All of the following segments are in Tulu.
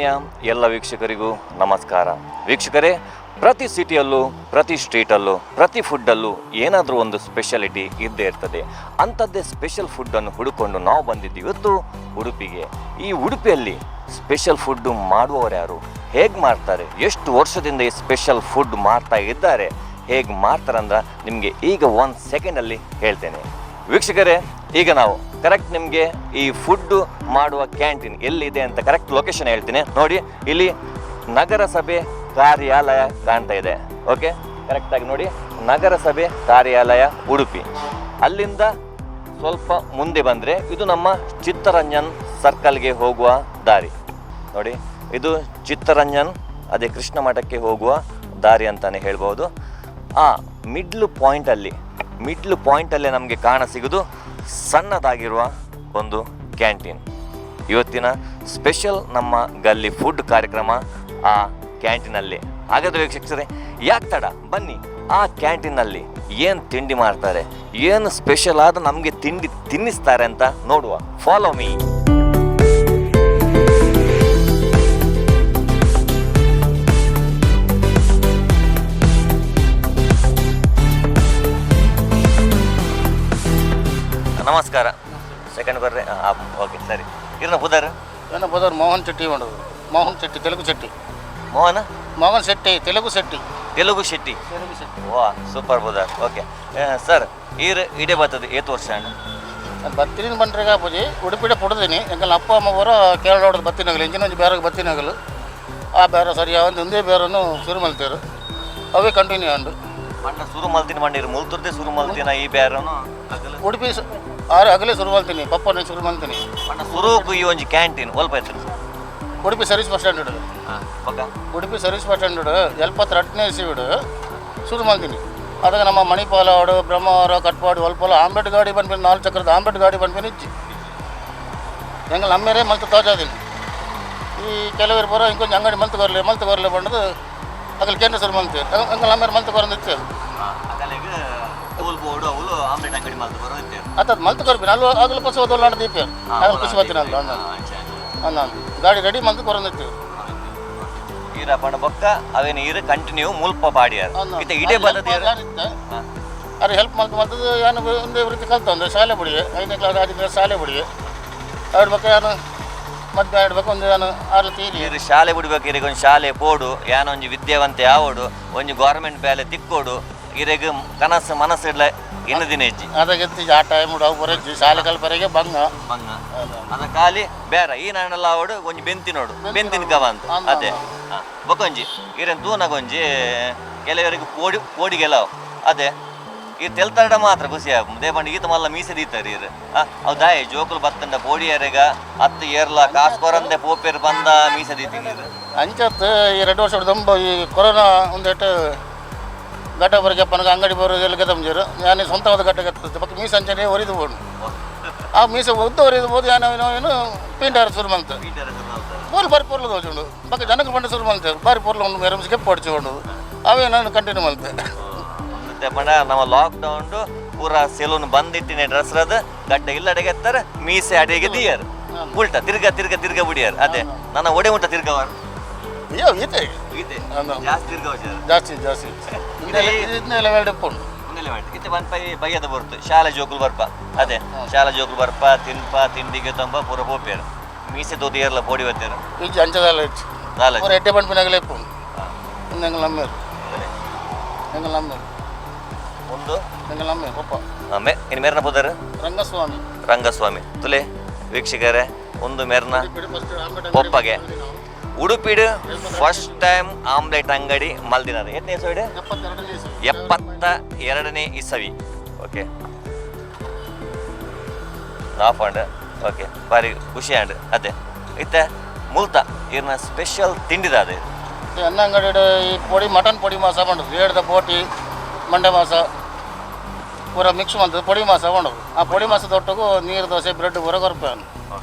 ವಾಹಿನಿಯ ಎಲ್ಲ ವೀಕ್ಷಕರಿಗೂ ನಮಸ್ಕಾರ. ವೀಕ್ಷಕರೇ, ಪ್ರತಿ ಸಿಟಿಯಲ್ಲೂ, ಪ್ರತಿ ಸ್ಟ್ರೀಟಲ್ಲೂ, ಪ್ರತಿ ಫುಡ್ಡಲ್ಲೂ ಏನಾದರೂ ಒಂದು ಸ್ಪೆಷಾಲಿಟಿ ಇದ್ದೇ ಇರ್ತದೆ. ಅಂಥದ್ದೇ ಸ್ಪೆಷಲ್ ಫುಡ್ಡನ್ನು ಹುಡುಕೊಂಡು ನಾವು ಬಂದಿದ್ದು ಇವತ್ತು ಉಡುಪಿಗೆ. ಈ ಉಡುಪಿಯಲ್ಲಿ ಸ್ಪೆಷಲ್ ಫುಡ್ಡು ಮಾಡುವವರು ಯಾರು, ಹೇಗೆ ಮಾಡ್ತಾರೆ, ಎಷ್ಟು ವರ್ಷದಿಂದ ಈ ಸ್ಪೆಷಲ್ ಫುಡ್ ಮಾಡ್ತಾ ಇದ್ದಾರೆ, ಹೇಗೆ ಮಾಡ್ತಾರಂದ್ರೆ ನಿಮಗೆ ಈಗ ಒಂದು ಸೆಕೆಂಡಲ್ಲಿ ಹೇಳ್ತೇನೆ. ವೀಕ್ಷಕರೇ, ಈಗ ನಾವು ಕರೆಕ್ಟ್ ನಿಮಗೆ ಈ ಫುಡ್ ಮಾಡುವ ಕ್ಯಾಂಟೀನ್ ಎಲ್ಲಿದೆ ಅಂತ ಕರೆಕ್ಟ್ ಲೊಕೇಶನ್ ಹೇಳ್ತೀನಿ. ನೋಡಿ, ಇಲ್ಲಿ ನಗರಸಭೆ ಕಾರ್ಯಾಲಯ ಕಾಣ್ತಾ ಇದೆ. ಓಕೆ, ಕರೆಕ್ಟಾಗಿ ನೋಡಿ, ನಗರಸಭೆ ಕಾರ್ಯಾಲಯ ಉಡುಪಿ. ಅಲ್ಲಿಂದ ಸ್ವಲ್ಪ ಮುಂದೆ ಬಂದರೆ ಇದು ನಮ್ಮ ಚಿತ್ತರಂಜನ್ ಸರ್ಕಲ್ಗೆ ಹೋಗುವ ದಾರಿ. ನೋಡಿ, ಇದು ಚಿತ್ತರಂಜನ್, ಅದೇ ಕೃಷ್ಣ ಮಠಕ್ಕೆ ಹೋಗುವ ದಾರಿ ಅಂತಲೇ ಹೇಳ್ಬೋದು. ಆ ಮಿಡ್ಲ್ ಪಾಯಿಂಟಲ್ಲಿ, ಮಿಡ್ಲ್ ಪಾಯಿಂಟಲ್ಲೇ ನಮಗೆ ಕಾಣ ಸಿಗೋದು ಸಣ್ಣದಾಗಿರುವ ಒಂದು ಕ್ಯಾಂಟೀನ್. ಇವತ್ತಿನ ಸ್ಪೆಷಲ್ ನಮ್ಮ ಗಲ್ಲಿ ಫುಡ್ ಕಾರ್ಯಕ್ರಮ ಆ ಕ್ಯಾಂಟೀನಲ್ಲಿ. ಹಾಗಾದರೆ ವೀಕ್ಷಕರೇ, ಯಾಕೆ ತಡ? ಬನ್ನಿ, ಆ ಕ್ಯಾಂಟೀನಲ್ಲಿ ಏನು ತಿಂಡಿ ಮಾಡ್ತಾರೆ, ಏನು ಸ್ಪೆಷಲ್ ಆದ ನಮಗೆ ತಿಂಡಿ ತಿನ್ನಿಸ್ತಾರೆ ಅಂತ ನೋಡುವ. Follow me. ನಮಸ್ಕಾರ. ಸೆಕೆಂಡ್ ಬರ್ರೆ. ಓಕೆ, ಸರಿ. ಇರ್ನ ಪುದರ್? ಏನ ಬದರ್ ಮೋಹನ್ ಶೆಟ್ಟಿ ಮಾಡೋದು. ಮೋಹನ್ ಶೆಟ್ಟಿ, ತೆಲುಗು ಶೆಟ್ಟಿ. ಮೋಹನ? ಮೋಹನ್ ಶೆಟ್ಟಿ, ತೆಲುಗು ಶೆಟ್ಟಿ. ತೆಲುಗು ಶೆಟ್ಟಿ. ತೆಲುಗು ಶೆಟ್ಟಿ. ವಾ, ಸೂಪರ್ ಬುದರ್. ಓಕೆ ಸರ್, ಈರ್ ಇಡೇ ಬರ್ತದೆ ಏತ್ ವರ್ಷ ಅಣ್ಣ? ನಾನು ಬತ್ತಿನ ಬಂಡ್ರೆಗೆ ಪೂಜಿ ಉಡುಪಿಡೆ ಪುಡ್ದೀನಿ. ಎಂಕಲ್ನ ಅಪ್ಪ ಅಮ್ಮ ಬರೋ ಕೇರಳ ಹೊಡೆದು ಬತ್ತಿನಗಲು, ಇಂಜಿನ ಒಂಜಿ ಬೇರೆ ಬತ್ತಿನಗಲು. ಆ ಬೇರೆ ಸರಿ ಒಂದು ಒಂದೇ ಬೇರನ್ನು ಶುರು ಮಲ್ತೇರು, ಅವೇ ಕಂಟಿನ್ಯೂ ಅಂಡು. ಮಂಡ ಸುರು ಮಲ್ತಿನ ಮಂಡಿರು ಮುಲ್ತುರ್ದೆ ಸುರು ಮಲ್ತಿನ ಈ ಬೇರನು ಅಗಲು? ಉಡುಪಿ ಆರು ಅಗಲೇ ಶುರು ಮಲ್ತೀನಿ, ಪಪ್ಪನ ಶುರು ಮಲ್ತೀನಿ. ಮಂಡ ಸುರುಕು ಈ ಒಂಜಿ ಕ್ಯಾಂಟೀನ್ ಒಲ್ಪ ಇತ್ತು? Udupi service bus stand. ಹಾಂ, ಪಕ್ಕ. ಉಡುಪಿ ಸರ್ವಿಸ್ ಬಸ್ ಸ್ಟ್ಯಾಂಡ್ 72ನೇ ಇಸ್ವಿಡು ಶುರು ಮಾಡ್ತೀನಿ. ಅದಾಗ ನಮ್ಮ ಮಣಿಪಾಲ ಅವಡು, ಬ್ರಹ್ಮಾವರ, ಕಟ್ಪಾಡು ಒಲ್ಪಲ ಆಂಬ್ಲೆಟ್ ಗಾಡಿ ಬಂದ್ಬಿಟ್ಟು, ನಾಲ್ಕು ಚಕ್ರದ ಆಂಬ್ಲೆಟ್ ಗಾಡಿ ಬಂದ್ಬಿಟ್ಟು ಇಜ್ಜಿ. ಎಂಗಲ್ ನಮ್ಮೇರೆ ಮಲ್ತು ತೋಜಾದಿಲ್ಲ. ಈ ಕೆಲವರು ಬರೋ ಇಂಕೊಂಚ ಅಂಗಡಿ ಮಲ್ತು ಕೊರ್ಲೆ, ಮಲ್ತು ಕೊರ್ಲೆ ಬಂಡದು ಅಗಲ್ ಕೇಂದ್ರ ಶುರು ಮಲ್ತೀವಿ. ಅಂಗಲ್ ನಮ್ಮೇರೆ ಮಲ್ತು ಕೊರಂದು ಇತ್ತು. ಅಗಲೆಗ್ ಟೂಲ್ ಬೋರ್ಡು ಅವಳು ಆಮ್ಲೆಟ್ ಅಂಗಡಿ ಮಲ್ತು ಬರೋ ಇತ್ತೇರು. ಅತ್ತದು ಮಲ್ತು ಕೊರ್ಪಿನ ಅಲ್ವ ಆಗಲು ಪಸ ಓದೋಲ್ಲ ದೀಪ ಆಗಲು ಖುಷಿ ಬರ್ತೀನಿ ಅಲ್ಲ ಅನ್ನ ಗಾಡಿ ರೆಡಿ ಮಲ್ತು ಕೊರಂದು ಇತ್ತು. ಈರ ಪಂಡ ಬೊಕ್ಕ ಅವೇನು ಈರು ಕಂಟಿನ್ಯೂ ಮುಲ್ಪ ಪಾಡಿಯಾರ ಇತ್ತೆ ಇಡೇ ಬರ್ತದೆ. ಅರೆ ಹೆಲ್ಪ್ ಮಲ್ತು ಮಲ್ತದ್ದು ಏನು ಒಂದೇ ವೃತ್ತಿ ಕಲ್ತ ಒಂದು ಶಾಲೆ ಬುಡಿಗೆ 5ನೇ ಕ್ಲಾಸ್, 6ನೇ ಕ್ಲಾಸ್ ಶಾಲೆ ಬುಡಿಗೆ ಅವ್ರ ಬಗ್ಗೆ ಏನು ಮದ್ವೆ ಆಡ್ಬೇಕು ಒಂದು ಏನು ಆರ್ಲ ತೀರಿ. ಈರು ಶಾಲೆ ಬಿಡ್ಬೇಕು, ಇರೆಗ್ ಒಂಜಿ ಶಾಲೆ ಪೋಡು, ಯಾನೊಂಜಿ ವಿದ್ಯಾವಂತೆ ಆವೋಡು, ಒಂಜಿ ಗೌರ್ಮೆಂಟ್ ಬೇಲೆ ತಿಕ್ಕೋಡು, ಇರೆಗ್ ಕನಸು ಮನಸ್ಸು ಇಡ್ಲ ಇನ್ನು ದಿನ ಹೆಜ್ಜಿ. ಅದಾಗೆತ್ತಿ ಆ ಟೈಮ್ ಅವು ಬರೋಜ್ಜಿ ಶಾಲೆ ಕಲ್ಪರೆಗೆ ಬಂಗ. ಬಂಗ ಅದ ಖಾಲಿ ಬೇರೆ ಈ ನಾನೆಲ್ಲ ಆವಡು ಒಂಜಿ ಬೆಂತಿ ನೋಡು, ಬೆಂತಿನ ಕವ ಅಂತ. ಅದೇ ಬೊಕೊಂಜಿ ಇರೆನ್ ತೂನಗೊಂಜಿ ಕೆಲವರಿಗೆ ಪೋಡಿ ಪೋಡಿಗೆಲ್ಲ ಅದೇ ಈ ತೆಲ್ತರಡ ಮಾತ್ರ ಖುಷಿ ಆಪುಂಡು. ದೇಪಂಡ ಈತ ಮಲ್ಲ ಮೀಸೆ ದೀತಾರೆ ಇರು. ಅವು ದಾಯೆ ಜೋಕುಲು ಬತ್ತಂಡ ಪೋಡಿಯರೆಗ ಅತ್ತು ಏರ್ಲ ಕಾಸು ಕೊರಂದೆ ಪೋಪೇರು ಬಂದ ಮೀಸೆ ದೀತೀನಿ ಇರು. ಅಂಚತ್ ಈ 2 ವರ್ಷ ದೊಂಬ ಈ ಕೊರೋನಾ ಒಂದೆಟ್ಟು ಗಡ್ಡ ಬರಗೆ ಪನಗ ಅಂಗಡಿ ಬರೋದು ಎಲ್ಲ ಗೆದಂಜರು. ಯಾನೆ ಸ್ವಂತವಾದ ಗಡ್ಡ ಗೆತ್ತ ಪಕ್ಕ ಮೀಸೆ ಅಂಚನೆ ಒರಿದು ಬೋಡು. ಆ ಮೀಸೆ ಉದ್ದ ಒರಿದು ಬೋದು. ಯಾನ ಏನು ಪಿಂಡಾರ ಶುರು ಮಂತ ಪೂರ್ಲು ಬಾರಿ ಪೊರ್ಲು ತೋಚುಂಡು. ಬೊಕ್ಕ ಜನಕ್ಕೆ ಪಂಡ ಶುರು ಮಲ್ತೆ ಬಾರಿ ಪೊರ್ಲು ಉಂಡು, ಮೇರಮ್ಸ್ ಕೆಪ್ಪು ಅಡಿಸಿಕೊಂಡು ಅವೇ ನಾನು ಕಂಟಿನ್ಯೂ ಮಲ್ತೆ. ಪಂಡ ನಮ್ಮ ಲಾಕ್ ಡೌನ್ ಪೂರ ಸೆಲೂನ್ ಬಂದಿಟ್ಟಿನ ಡ್ರೆಸ್ ಅದು ಗಡ್ಡ ಇಲ್ಲ ಅಡಿಗೆ ಎತ್ತಾರೆ, ಮೀಸೆ ಅಡಿಗೆ ದಿಯರ್, ಉಲ್ಟ ತಿರ್ಗ ತಿರ್ಗ ತಿರ್ಗ ಬಿಡಿಯರ್. ಅದೇ ನನ್ನ ಒಡೆ ಉಂಟ ತಿರ್ಗವಾರ. ಅಯ್ಯೋ ಈತೆ. ಇದೆ. ಅಂದ. ಜಾಸ್ತಿ ತಿರ್ಗವ ಸರ್. ಜಾಸ್ತಿ ಜಾಸ್ತಿ ಇದನ್ನೆಲ್ಲ ವೇಳೆ ಉಂಟು. ಒಂದೆಲ್ಲ ಮಾಡಿ ಇತ್ತೆ ಬಂದ್ ಪೈ ಬಯ್ಯದ ಬರ್ತು ಶಾಲೆ ಜೋಕುಲು ಬರ್ಪ, ಅದೇ ಶಾಲೆ ಜೋಕುಲು ಬರ್ಪ ತಿನ್ಪ ತಿಂಡಿಗೆ ತಂಬ ಪೂರ ಪೋಪೇರು ಮೀಸೆ ದೋದಿ ಏರ್ಲ ಪೋಡಿ ಬತ್ತೇರು. ಇಜ್ಜಿ, ಅಂಚದಾಲ ಹೆಚ್ಚು. ದಾಲ. ಪೂರ ಎಡ್ಡೆ ಪಂಪಿನಾಗಲೇ ಉಂಟು. ಎಂಗಲ್ ನಮ್ಮೇರು, ಎಂಗಲ್ ನಮ್ಮೇರು. ಒಂದು. ಎಂಗಲ್ ನಮ್ಮೇರು ಪಪ್ಪ. ಆಮೆ ಇನ್ನು ಮೇರ್ನ ಪುದರ್? ರಂಗಸ್ವಾಮಿ. ರಂಗಸ್ವಾಮಿ. ತುಲೆ ವೀಕ್ಷಕರೇ, ಒಂದು ಮೇರ್ನ ಫಸ್ಟ್ ಆಂಬೇಟ್ ಪೊಪ್ಪಗೆ ಉಡುಪಿಡು ಫಸ್ಟ್ ಟೈಮ್ ಆಮ್ಲೆಟ್ ಅಂಗಡಿ ಮಲ್ದಿನದು ಎತ್ತನೇ ಇಸವಿಡು? 72ನೇ ಇಸವಿ. 72ನೇ ಇಸವಿ. ಓಕೆ, ಆಫ್ ಓಕೆ, ಬಾರಿ ಖುಷಿ ಆಂಡ್. ಅದೇ ಇತ್ತೆ ಮುಲ್ತ ಇರ್ನ ಸ್ಪೆಷಲ್ ತಿಂಡಿದ ಅದೇ? ಈ ಅನ್ನ ಅಂಗಡಿ ಈ ಪೊಡಿ ಮಟನ್ ಪೊಡಿ ಮಾಸ ಮಾಡೋದು. ಏಡ್ದ ಬೋಟಿ ಮಂಡೆ ಮಾಸ ಪೂರ ಮಿಕ್ಸ್ ಮಾಡ್ತದೆ, ಪೊಡಿ ಮಾಸ ಮಾಡೋದು. ಆ ಪೊಡಿ ಮಾಸದ ಒಟ್ಟಿಗೂ ನೀರು ದೋಸೆ, ಬ್ರೆಡ್ ಪೂರ ಕೊರ್ಪೆ.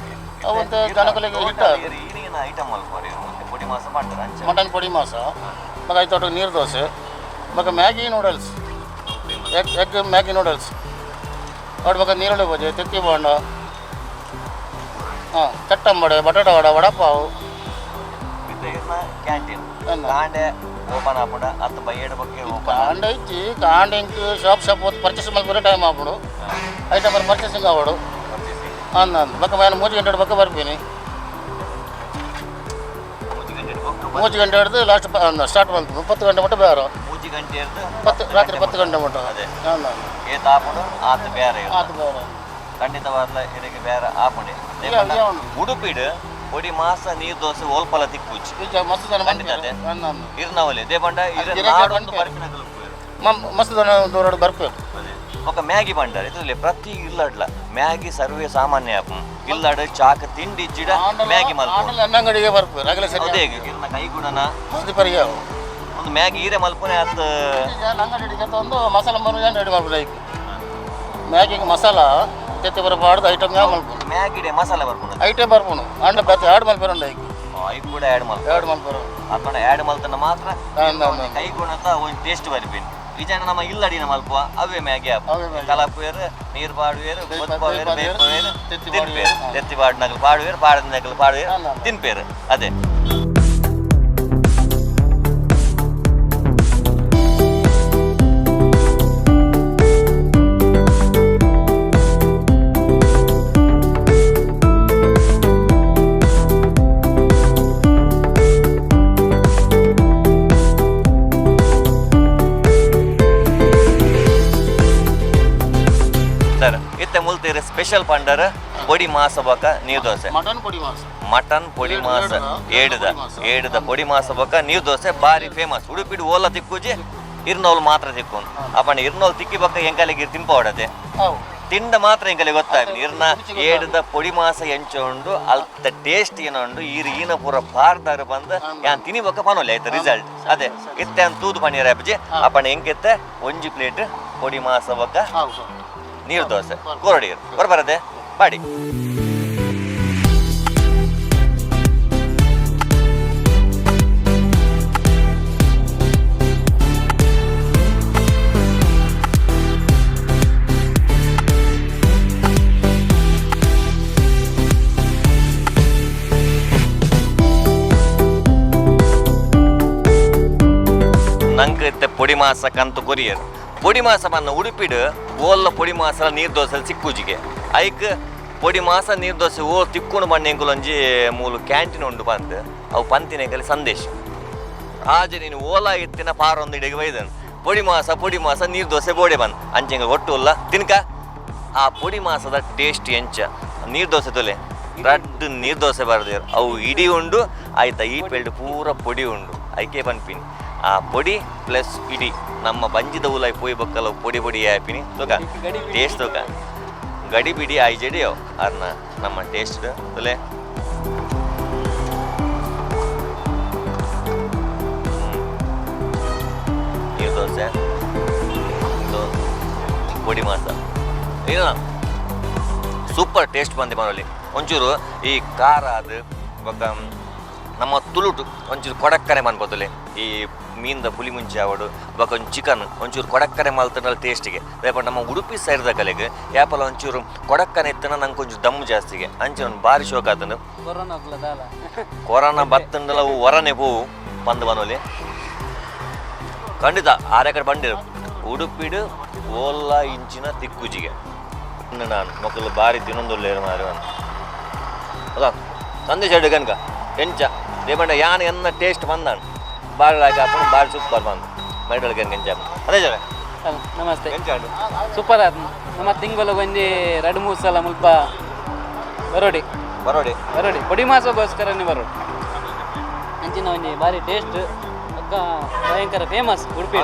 ಅವಂತ ಜನಗಳಿಗೆ ಹಿಟ್ಟ. ಈರಿನ ಐಟಮ್ ಮಲ್ಪುವರ್ ಇವ್ರು ಮತ್ತೆ ಪೊಡಿ ಮಾಸ ಮಾಡ್ತಾರೆ ಅಂಚ? ಮಟನ್ ಪೊಡಿ ಮಾಸ ಮಗ ಐತೊಟ್ಟಿಗೆ ನೀರು ದೋಸೆ ಮಗ Maggi noodles, egg egg Maggi noodles ಅವ್ರ ಮಗ ನೀರುಳ್ಳಿ ಬಜೆ, ತೆತ್ತಿ ಬೋಂಡ, ಹಾಂ, ಚಟ್ಟಂಬಡೆ, ಬಟಾಟ ವಡ, ವಡಪಾವು. ಕ್ಯಾಂಟೀನ್ ಅಲ್ಲ. ಕಾಂಡೆ ಓಪನ್ ಆಪುಂಡ ಅತ್ತ ಬಯ್ಯಡ ಬೊಕ್ಕೆ ಓಪನ್? ಕಾಂಡ ಇಜ್ಜಿ. ಕಾಂಡ ಇಂಕ್ ಶಾಪ್ ಶಾಪ್ ಪರ್ಚೇಸ್ ಮಲ್ಪುರೆ ಟೈಮ್ ಆಪುಂಡು. ಐಟಮ್ ಪರ್ಚೇಸಿಂಗ್ ಆವಡು. ಅಂದ ಅಂದ್ ಬೊಕ್ಕ ಮೇನ್ 3 ಗಂಟೆ ಬೊಕ್ಕ ಬರ್ಪಿನಿ. 3 ಗಂಟೆ ಹಿಡ್ದು ಲಾಸ್ಟ್ ಸ್ಟಾರ್ಟ್ ಮಲ್ಪು, 10 ಗಂಟೆ ಮಟ್ಟ ಬೇರೆ. 3 ಗಂಟೆ ಹಿಡ್ದು? 10, ರಾತ್ರಿ 10 ಗಂಟೆ ಮಟ್ಟ. ಅದೇ. ಅಂದ. ಏತ್ ಆಪುಂಡು ಆತ್ ಬೇರೆ ಇರ್ತದೆ. ಆತು ಬೇರೆ. ಖಂಡಿತವಾದ್ಲ ಇಡಕ್ಕೆ ಬೇರೆ ಆಪುಂಡೆ. ಇಲ್ಲ, ಇಲ್ಲ ಉಂಡು. ಉಡುಪಿಡ್ ಪೊಡಿ ಮಾಸ ನೀರ್ ದೋಸೆ ಓಲ್ಪಲ ತಿಕ್ಕುಜಿ. ಈಗ ಮಸ್ತ್ ಜನ ಖಂಡಿತ ಅದೇ. ಅಂದ ಅಂದ. ಇರ್ನವಲೆ ದೇಪಂಡ ಇರ ಗಿರಾಕಿ ನಾಡೊಂದು ಪನ್ಪೆರ್. ಬರ್ಪಿನಕುಲು ಉಪ್ಪುವೆರ್. ಮಸ್ತ್ ಜನ ದೂರ ಬರ್ಪೇರು. ಅದೇ. ಬೊಕ್ಕ ಮ್ಯಾಗಿ ಪಂಡರ್ ಇದ್ರಲ್ಲಿ ಪ್ರತಿ ಇಲ್ಲಡ್ಲ ಮ್ಯಾಗಿ ಸರ್ವೇ ಸಾಮಾನ್ಯ ಆಪುಂಡು. ಇಲ್ಲಡ್ ಚಾಕ್ ತಿಂಡಿ ಇಜ್ಜಿಡ ಮ್ಯಾಗಿ ಮಲ್ಪೊಡು. ಆಂಡಲ ಅನ್ನಂಗಡಿಗೆ ಬರ್ಪೇರು ಆಗಲೇ ಸರಿ. ಅದೇ ಇರ್ನ ಕೈಗುಣನ. ಮಸ್ತ್ ಪರಿಯ. ಒಂದು ಮ್ಯಾಗಿ ಈರೆ ಮಲ್ಪುನೆ ಆತ್. ಅಂಗಡಿಗೆ ತಂದು ಮಸಾಲ ಮರು ರೆಡಿ ಮಾಡ್ಬೋದು. ಐಕ್ ಮ್ಯಾಗಿಗೆ ಮಸಾಲ ತೆತ್ತಿ ಬರ ಪಾಡ್ದು ಐಟಮ್ ಯಾವ ಮಲ್ಪುನು. ಮ್ಯಾಗಿಡೆ ಮಸಾಲೆ ಬರ್ಪುಂಡು? ಐಟಮ್ ಬರ್ಪುನು. ಅಂಡ ಬತ್ತಿ ಆಡ್ ಮಲ್ಪೇರುಂಡು ಐಕ್. ಐಕ್ ಕೂಡ ಆ್ಯಡ್ ಮಲ್ಪ. ಆಡ್ ಮಲ್ಪೇರು. ಅಪ್ಪಣ ಆ್ಯಡ್ ಮಲ್ತನ ಮಾತ್ರ. ಅಂದ ಅಂದ. ಕೈಗುಣತ ಒಂದು ಟೇಸ್ಟ್ ಬರ್ಪಿನ್. ಈ ಜನ ನಮ್ಮ ಇಲ್ಲಡಿನ ಮಲ್ಪುವ ಅವೇ ಮ್ಯಾಗಿ ಆಪ್. ಅವೇ ಮ್ಯಾಗಿ. ಕಲಪುವೆರ್, ನೀರು ಪಾಡುವೆರ್, ಬೊತ್ಪಾವೆರ್, ಬೇಯ್ಪುವೆರ್, ತೆತ್ತಿ ತಿನ್ಪೇರ್. ಪಾಡುವೆರ್. ತೆತ್ತಿ ಪಾಡ್ನಕಲ್ ಪಾಡುವೆರ್, ಪಾಡನಕಲ್ ಪಾಡುವೆರ್. ಅಲ್ಲ, ಅಲ್ಲ. ತಿನ್ಪೇರ್ ಅದೇ. ಸರ್, ಇತ್ತೆ ಮುಲ್ತೀರ್ ಸ್ಪೆಷಲ್ ಪಂಡರ್ ಪೊಡಿ ಮಾಸ ಬೊಕ ನೀರ್ ದೋಸೆ. ಮಟನ್ ಪೊಡಿ ಮಾಸ. ಮಟನ್ ಪೊಡಿ ಮಾಸ. ಏಡುದ, ಏಡುದ. ಏಡುದ ಪೊಡಿ ಮಾಸ. ಏಡುದ ಪೊಡಿ ಮಾಸ ಬೊಕ ನೀರ್ ದೋಸೆ ಬಾರಿ ಫೇಮಸ್. ಉಡುಪಿಡ್ ಓಲ ತಿಕ್ಕುಜಿ, ಇರ್ನೋಲ್ ಮಾತ್ರ ತಿಕ್ಕುನ್. ಅಪ್ಪಣ ಇರ್ನೋಲ್ ತಿಕ್ಕಿ ಬೊಕ್ಕ ಎಂಕಲಿಗೆ ತಿನ್ಪೋಡದೆ. ಅವು. ತಿಂಡ ಮಾತ್ರ ಎಂಕಲಿಗೆ ಗೊತ್ತಾಗ್ಲಿ ಇರ್ನ ಏಡುದ ಪೊಡಿ ಮಾಸ ಎಂಚ ಉಂಡು, ಅಲ್ತ ಟೇಸ್ಟ್ ಏನ ಉಂಡು. ಈರ್ ಈನ ಪೂರ ಪಾರ್ದಾರ ಬಂದ್ ಯಾನ್ ತಿನಿ ಬೊಕ್ಕ ಪನೊಲಿ ಆಯ್ತು ರಿಸಲ್ಟ್. ಅದೇ ಇತ್ತೆ ಅಂತ ತೂದು ಪನ್ನೀರ್ ಅಪ್ಪಜಿ. ಅಪ್ಪಣ ಎಂಕಿತ್ತೆ ಒಂಜಿ ಪ್ಲೇಟ್ ಪೊಡಿ ಮಾಸ ಬೊಕ್ಕ ಹೌದು. ನೀರು ದೋಸೆ ಕೋರಡಿ ಬರಬರದೆ ಬಾಡಿ. ನಂಗೆ ಇತ್ತೆ ಪೊಡಿ ಮಾಸ ಕಂತು ಕೊರಿಯರ್. ಪೊಡಿ ಮಾಸ ಬನ್ನ ಉಡುಪಿಡು ಓಲ್ಲ ಪೊಡಿ ಮಾಸ ನೀರು ದೋಸೆ ಸಿಕ್ಕುಜಿಗೆ. ಐಕ್ ಪೊಡಿ ಮಾಸ ನೀರು ದೋಸೆ ಓ ತಿಕ್ಕುಣು ಬಣ್ಣ ಎಂಕುಲೊಂಜಿ ಮೂಲು ಕ್ಯಾಂಟೀನ್ ಉಂಡು ಬಂದು ಅವು ಪಂತಿನ ಸಂದೇಶ. ಆಜೆ ನೀನು ಓಲಾ ಇತ್ತಿನ ಪಾರೊಂದು ಇಡೆಗೆ ಬೈದನು, ಪೊಡಿ ಮಾಸ ಪೊಡಿ ಮಾಸ ನೀರು ದೋಸೆ ಬೋಡೆ ಬಂದು ಅಂಚೆಂಗ ಒಟ್ಟು ಉಲ್ಲ ತಿನ್ಕ. ಆ ಪೊಡಿ ಮಾಸದ ಟೇಸ್ಟ್ ಎಂಚ, ನೀರು ದೋಸೆ ತೊಲೆ. ರಡ್ಡು ನೀರು ದೋಸೆ ಬರ್ದೇರು ಅವು ಇಡೀ ಉಂಡು ಆಯ್ತಾ. ಈ ಪೆಲ್ಡ್ ಪೂರ ಪೊಡಿ ಉಂಡು. ಐಕೆ ಪನ್ಪಿನಿ ಆ ಪೊಡಿ ಪ್ಲಸ್ ಇಡಿ ನಮ್ಮ ಬಂಜಿದ ಉಲಾಯಿ ಪೋಯಿ ಬೊಕ್ಕಲ ಪೊಡಿ ಪೊಡಿ ಆಯ್ಪಿನಿ ತೂಕ ಟೇಸ್ಟ್ ತೂಕ. ಗಡಿ ಬಿಡಿ ಆಯ್ಜಡಿ ಅವು ಅರ್ನ ನಮ್ಮ ಟೇಸ್ಟ್ ತೊಲೆ. ನೀರು ದೋಸೆ ಇದು ಪೊಡಿ ಮಾಸ ಏನ ಸೂಪರ್ ಟೇಸ್ಟ್ ಬಂದೆ ಮನೇಲಿ. ಒಂಚೂರು ಈ ಖಾರ ಅದು ಬೊಕ್ಕ ನಮ್ಮ ತುಳುಟು ಒಂಚೂರು ಕೊಡಕ್ಕನೆ ಮನ್ಪೊತ್ತಲೆ. ಈ ಮೀನ್ದ ಪುಲಿ ಮುಂಚೆ ಆವಡು ಬೊಕ್ಕ ಒಂಜಿ ಚಿಕನ್ ಒಂಚೂರು ಕೊಡಕ್ಕನೆ ಮಲ್ತಂಡಲ ಟೇಸ್ಟಿಗೆ. ರೇಪ ನಮ್ಮ ಉಡುಪಿ ಸೈಡ್ದ ಕಲೆಗೆ ಯಾಪಲ ಒಂಚೂರು ಕೊಡಕ್ಕನೆ ಇತ್ತನ ನಂಗೆ ಒಂಚೂರು ದಮ್ಮು ಜಾಸ್ತಿಗೆ. ಅಂಚೆ ಒಂದು ಭಾರಿ ಶೋಕ ಆತನು. ಕೊರೋನಾ ದಾಲ. ಕೊರೋನಾ ಬತ್ತಂಡಲ ಅವು ಹೊರನೆ ಪೋವು ಬಂದು ಬನೋಲಿ. ಖಂಡಿತ ಆರೆಕಡೆ ಬಂಡಿರು ಉಡುಪಿಡು ಓಲ್ಲ ಇಂಚಿನ ತಿಕ್ಕುಜಿಗೆ. ಇನ್ನು ನಾನು ಮಕ್ಕಳು ಬಾರಿ ತಿನ್ನೊಂದುಲ್ಲೇರು ಮಾರಿ ಅಂತ ಅಲ್ಲ ಸಂದೇಶ ಹೇಳು ಕನಕ ಎಂಚ ದೇಪಂಡ ಯಾನ್ ಎನ್ನ ಟೇಸ್ಟ್ ಬಂದಾನು ಬಾರಿ ಲಾಯ್ಕ್ ಹಾಕೊಂಡು ಬಾರಿ ಸೂಪರ್ ಬಂದು ಮೈಡಲ್ ಕನಕ ಎಂಚ ಅದೇ ಜನ. ನಮಸ್ತೆ. ಎಂಚ ಉಂಡು? ಸೂಪರ್ ಆತ್. ನಮ್ಮ ತಿಂಗಳು ಒಂಜಿ 2-3 ಸಲ ಮುಲ್ಪ ಬರೋಡಿ. ಬರೋಡಿ. ಬರೋಡಿ, ಪೊಡಿ ಮಾಸಗೋಸ್ಕರನೇ ಬರೋಡಿ. ಅಂಚಿನ ಒಂಜಿ ಬಾರಿ ಟೇಸ್ಟ್ ಬೊಕ್ಕ ಭಯಂಕರ ಫೇಮಸ್ ಉಡುಪಿ.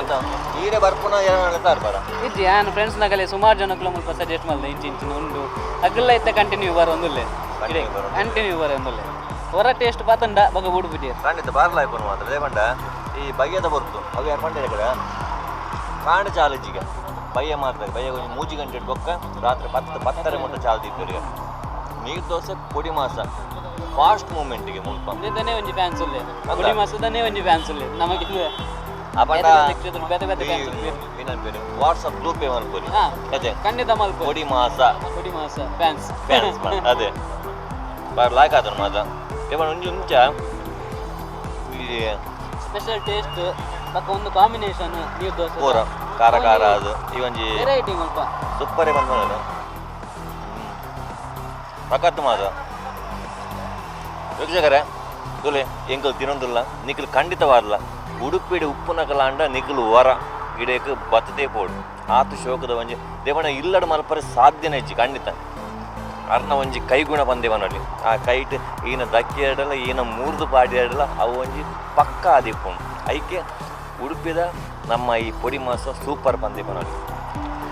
ಈರೆ ಬರ್ಪುನ ಏನಾರ ಬರ? ಇಜ್ಜಿ, ಯಾನ್ ಫ್ರೆಂಡ್ಸ್ ನಗಲೆ ಸುಮಾರು ಜನಕ್ಕೂ ಮುಲ್ಪ ಸಜೆಸ್ಟ್ ಮಲ್ದೆ, ಇಂಚಿ ಇಂಚಿನ ಉಂಡು. ಅಗ್ಲ ಇತ್ತ ಕಂಟಿನ್ಯೂ ಬರೋಂದುಲ್ಲೆ. Continue ಬರೋದು. ಕಂಟಿನ್ಯೂ ಬರೋಂದುಲ್ಲೆ. ಹೊರ ಟೇಸ್ಟ್ ಬಾತಂಡ ಬೊಕ ಉಡುಪಿ. ಖಂಡಿತ ಬಾರ್ಲಾಯ್ಕೊಂಡು ಮಾತ್ರ. ದೇಪಂಡ ಈ ಬಯ್ಯದ ಬೊರ್ತು ಅವು ಯಾರು ಪಂಡ ಕಡೆ ಕಾಂಡ ಚಾಲಜಿಗ ಬಯ್ಯ ಮಾತ್ರ ಬಯ್ಯ ಒಂಜಿ 3 ಗಂಟೆ ಬೊಕ್ಕ ರಾತ್ರಿ 10 10:30 ಮುಟ್ಟ ಚಾಲ್ದಿತ್ತು. ನೀರು ದೋಸೆ ಪೊಡಿ ಮಾಸ ಫಾಸ್ಟ್ ಮೂಮೆಂಟ್ಗೆ ಮುಲ್ಪ. ಇಂದನೇ ಒಂಜಿ ಫ್ಯಾನ್ಸ್ ಉಲ್ಲೆ, ಪೊಡಿ ಮಾಸದನೇ ಒಂಜಿ ಫ್ಯಾನ್ಸ್ ಉಲ್ಲೆ ನಮಗೆ. ಅಪಂಡ ಬೇರೆ ಬೇರೆ ಫ್ಯಾನ್ಸ್ ಉಲ್ಲೆ. ವಾಟ್ಸಪ್ ಗ್ರೂಪ್ ಮಲ್ಪೊಲಿ. ಹಾ. ಅದೇ. ಖಂಡಿತ ಮಲ್ಪು. ಪೊಡಿ ಮಾಸ. ಪೊಡಿ ಮಾಸ ಫ್ಯಾನ್ಸ್. ಫ್ಯಾನ್ಸ್ ಅದೇ. ಬಾರಿ ಲಾಯ್ಕ್ ಆತನ ಮಾತ್ರ. ಇವನ್ ಒಂಜಿ ಮುಂಚ ಈ ಒಂಜಿ ಸ್ಪೆಷಲ್ ಟೇಸ್ಟ್ ಬೊಕ್ಕ ಒಂದು ಕಾಂಬಿನೇಷನ್ ನೀರು ದೋಸೆ ಪೂರ ಖಾರ ಖಾರ ಅದು ಈ ಒಂಜಿ ವೆರೈಟಿ ಮುಲ್ಪ. ಸೂಪರೇ ಬಂದ್ಮೇಲೆ ಸಖತ್ ಮಾದ. ವೀಕ್ಷಕರೇ, ತುಲೆ ಎಂಕಲ್ ತಿನ್ನೊಂದಿಲ್ಲ ನಿಖಲ್ ಖಂಡಿತವಾದಲ್ಲ. ಉಡುಪಿಡು ಉಪ್ಪುನಕಲಾಂಡ ನಿಖಲ್ ವರ ಗಿಡಕ್ಕೆ ಬತ್ತದೇ ಪೋಡು ಆತು ಶೋಕದ ಒಂಜಿ ದೇವಣ ಇಲ್ಲಡ ಮಲ್ಪರೆ ಸಾಧ್ಯನೇ ಇಜ್ಜಿ ಖಂಡಿತ. ಅರ್ನ ಒಂಜಿ ಕೈಗುಣ ಬಂದೇವನಲ್ಲಿ ಆ ಕೈಟ್ ಈನ ದಕ್ಕಿ ಆಡಲ್ಲ, ಈನ ಮೂರ್ದು ಪಾಡಿ ಆಡಲ್ಲ, ಅವು ಒಂಜಿ ಪಕ್ಕ ಆದಿಪ್ಪುಂಡು. ಐಕೆ ಉಡುಪಿದ ನಮ್ಮ ಈ ಪೊಡಿ ಮಾಸ ಸೂಪರ್ ಬಂದೇವನಲ್ಲಿ.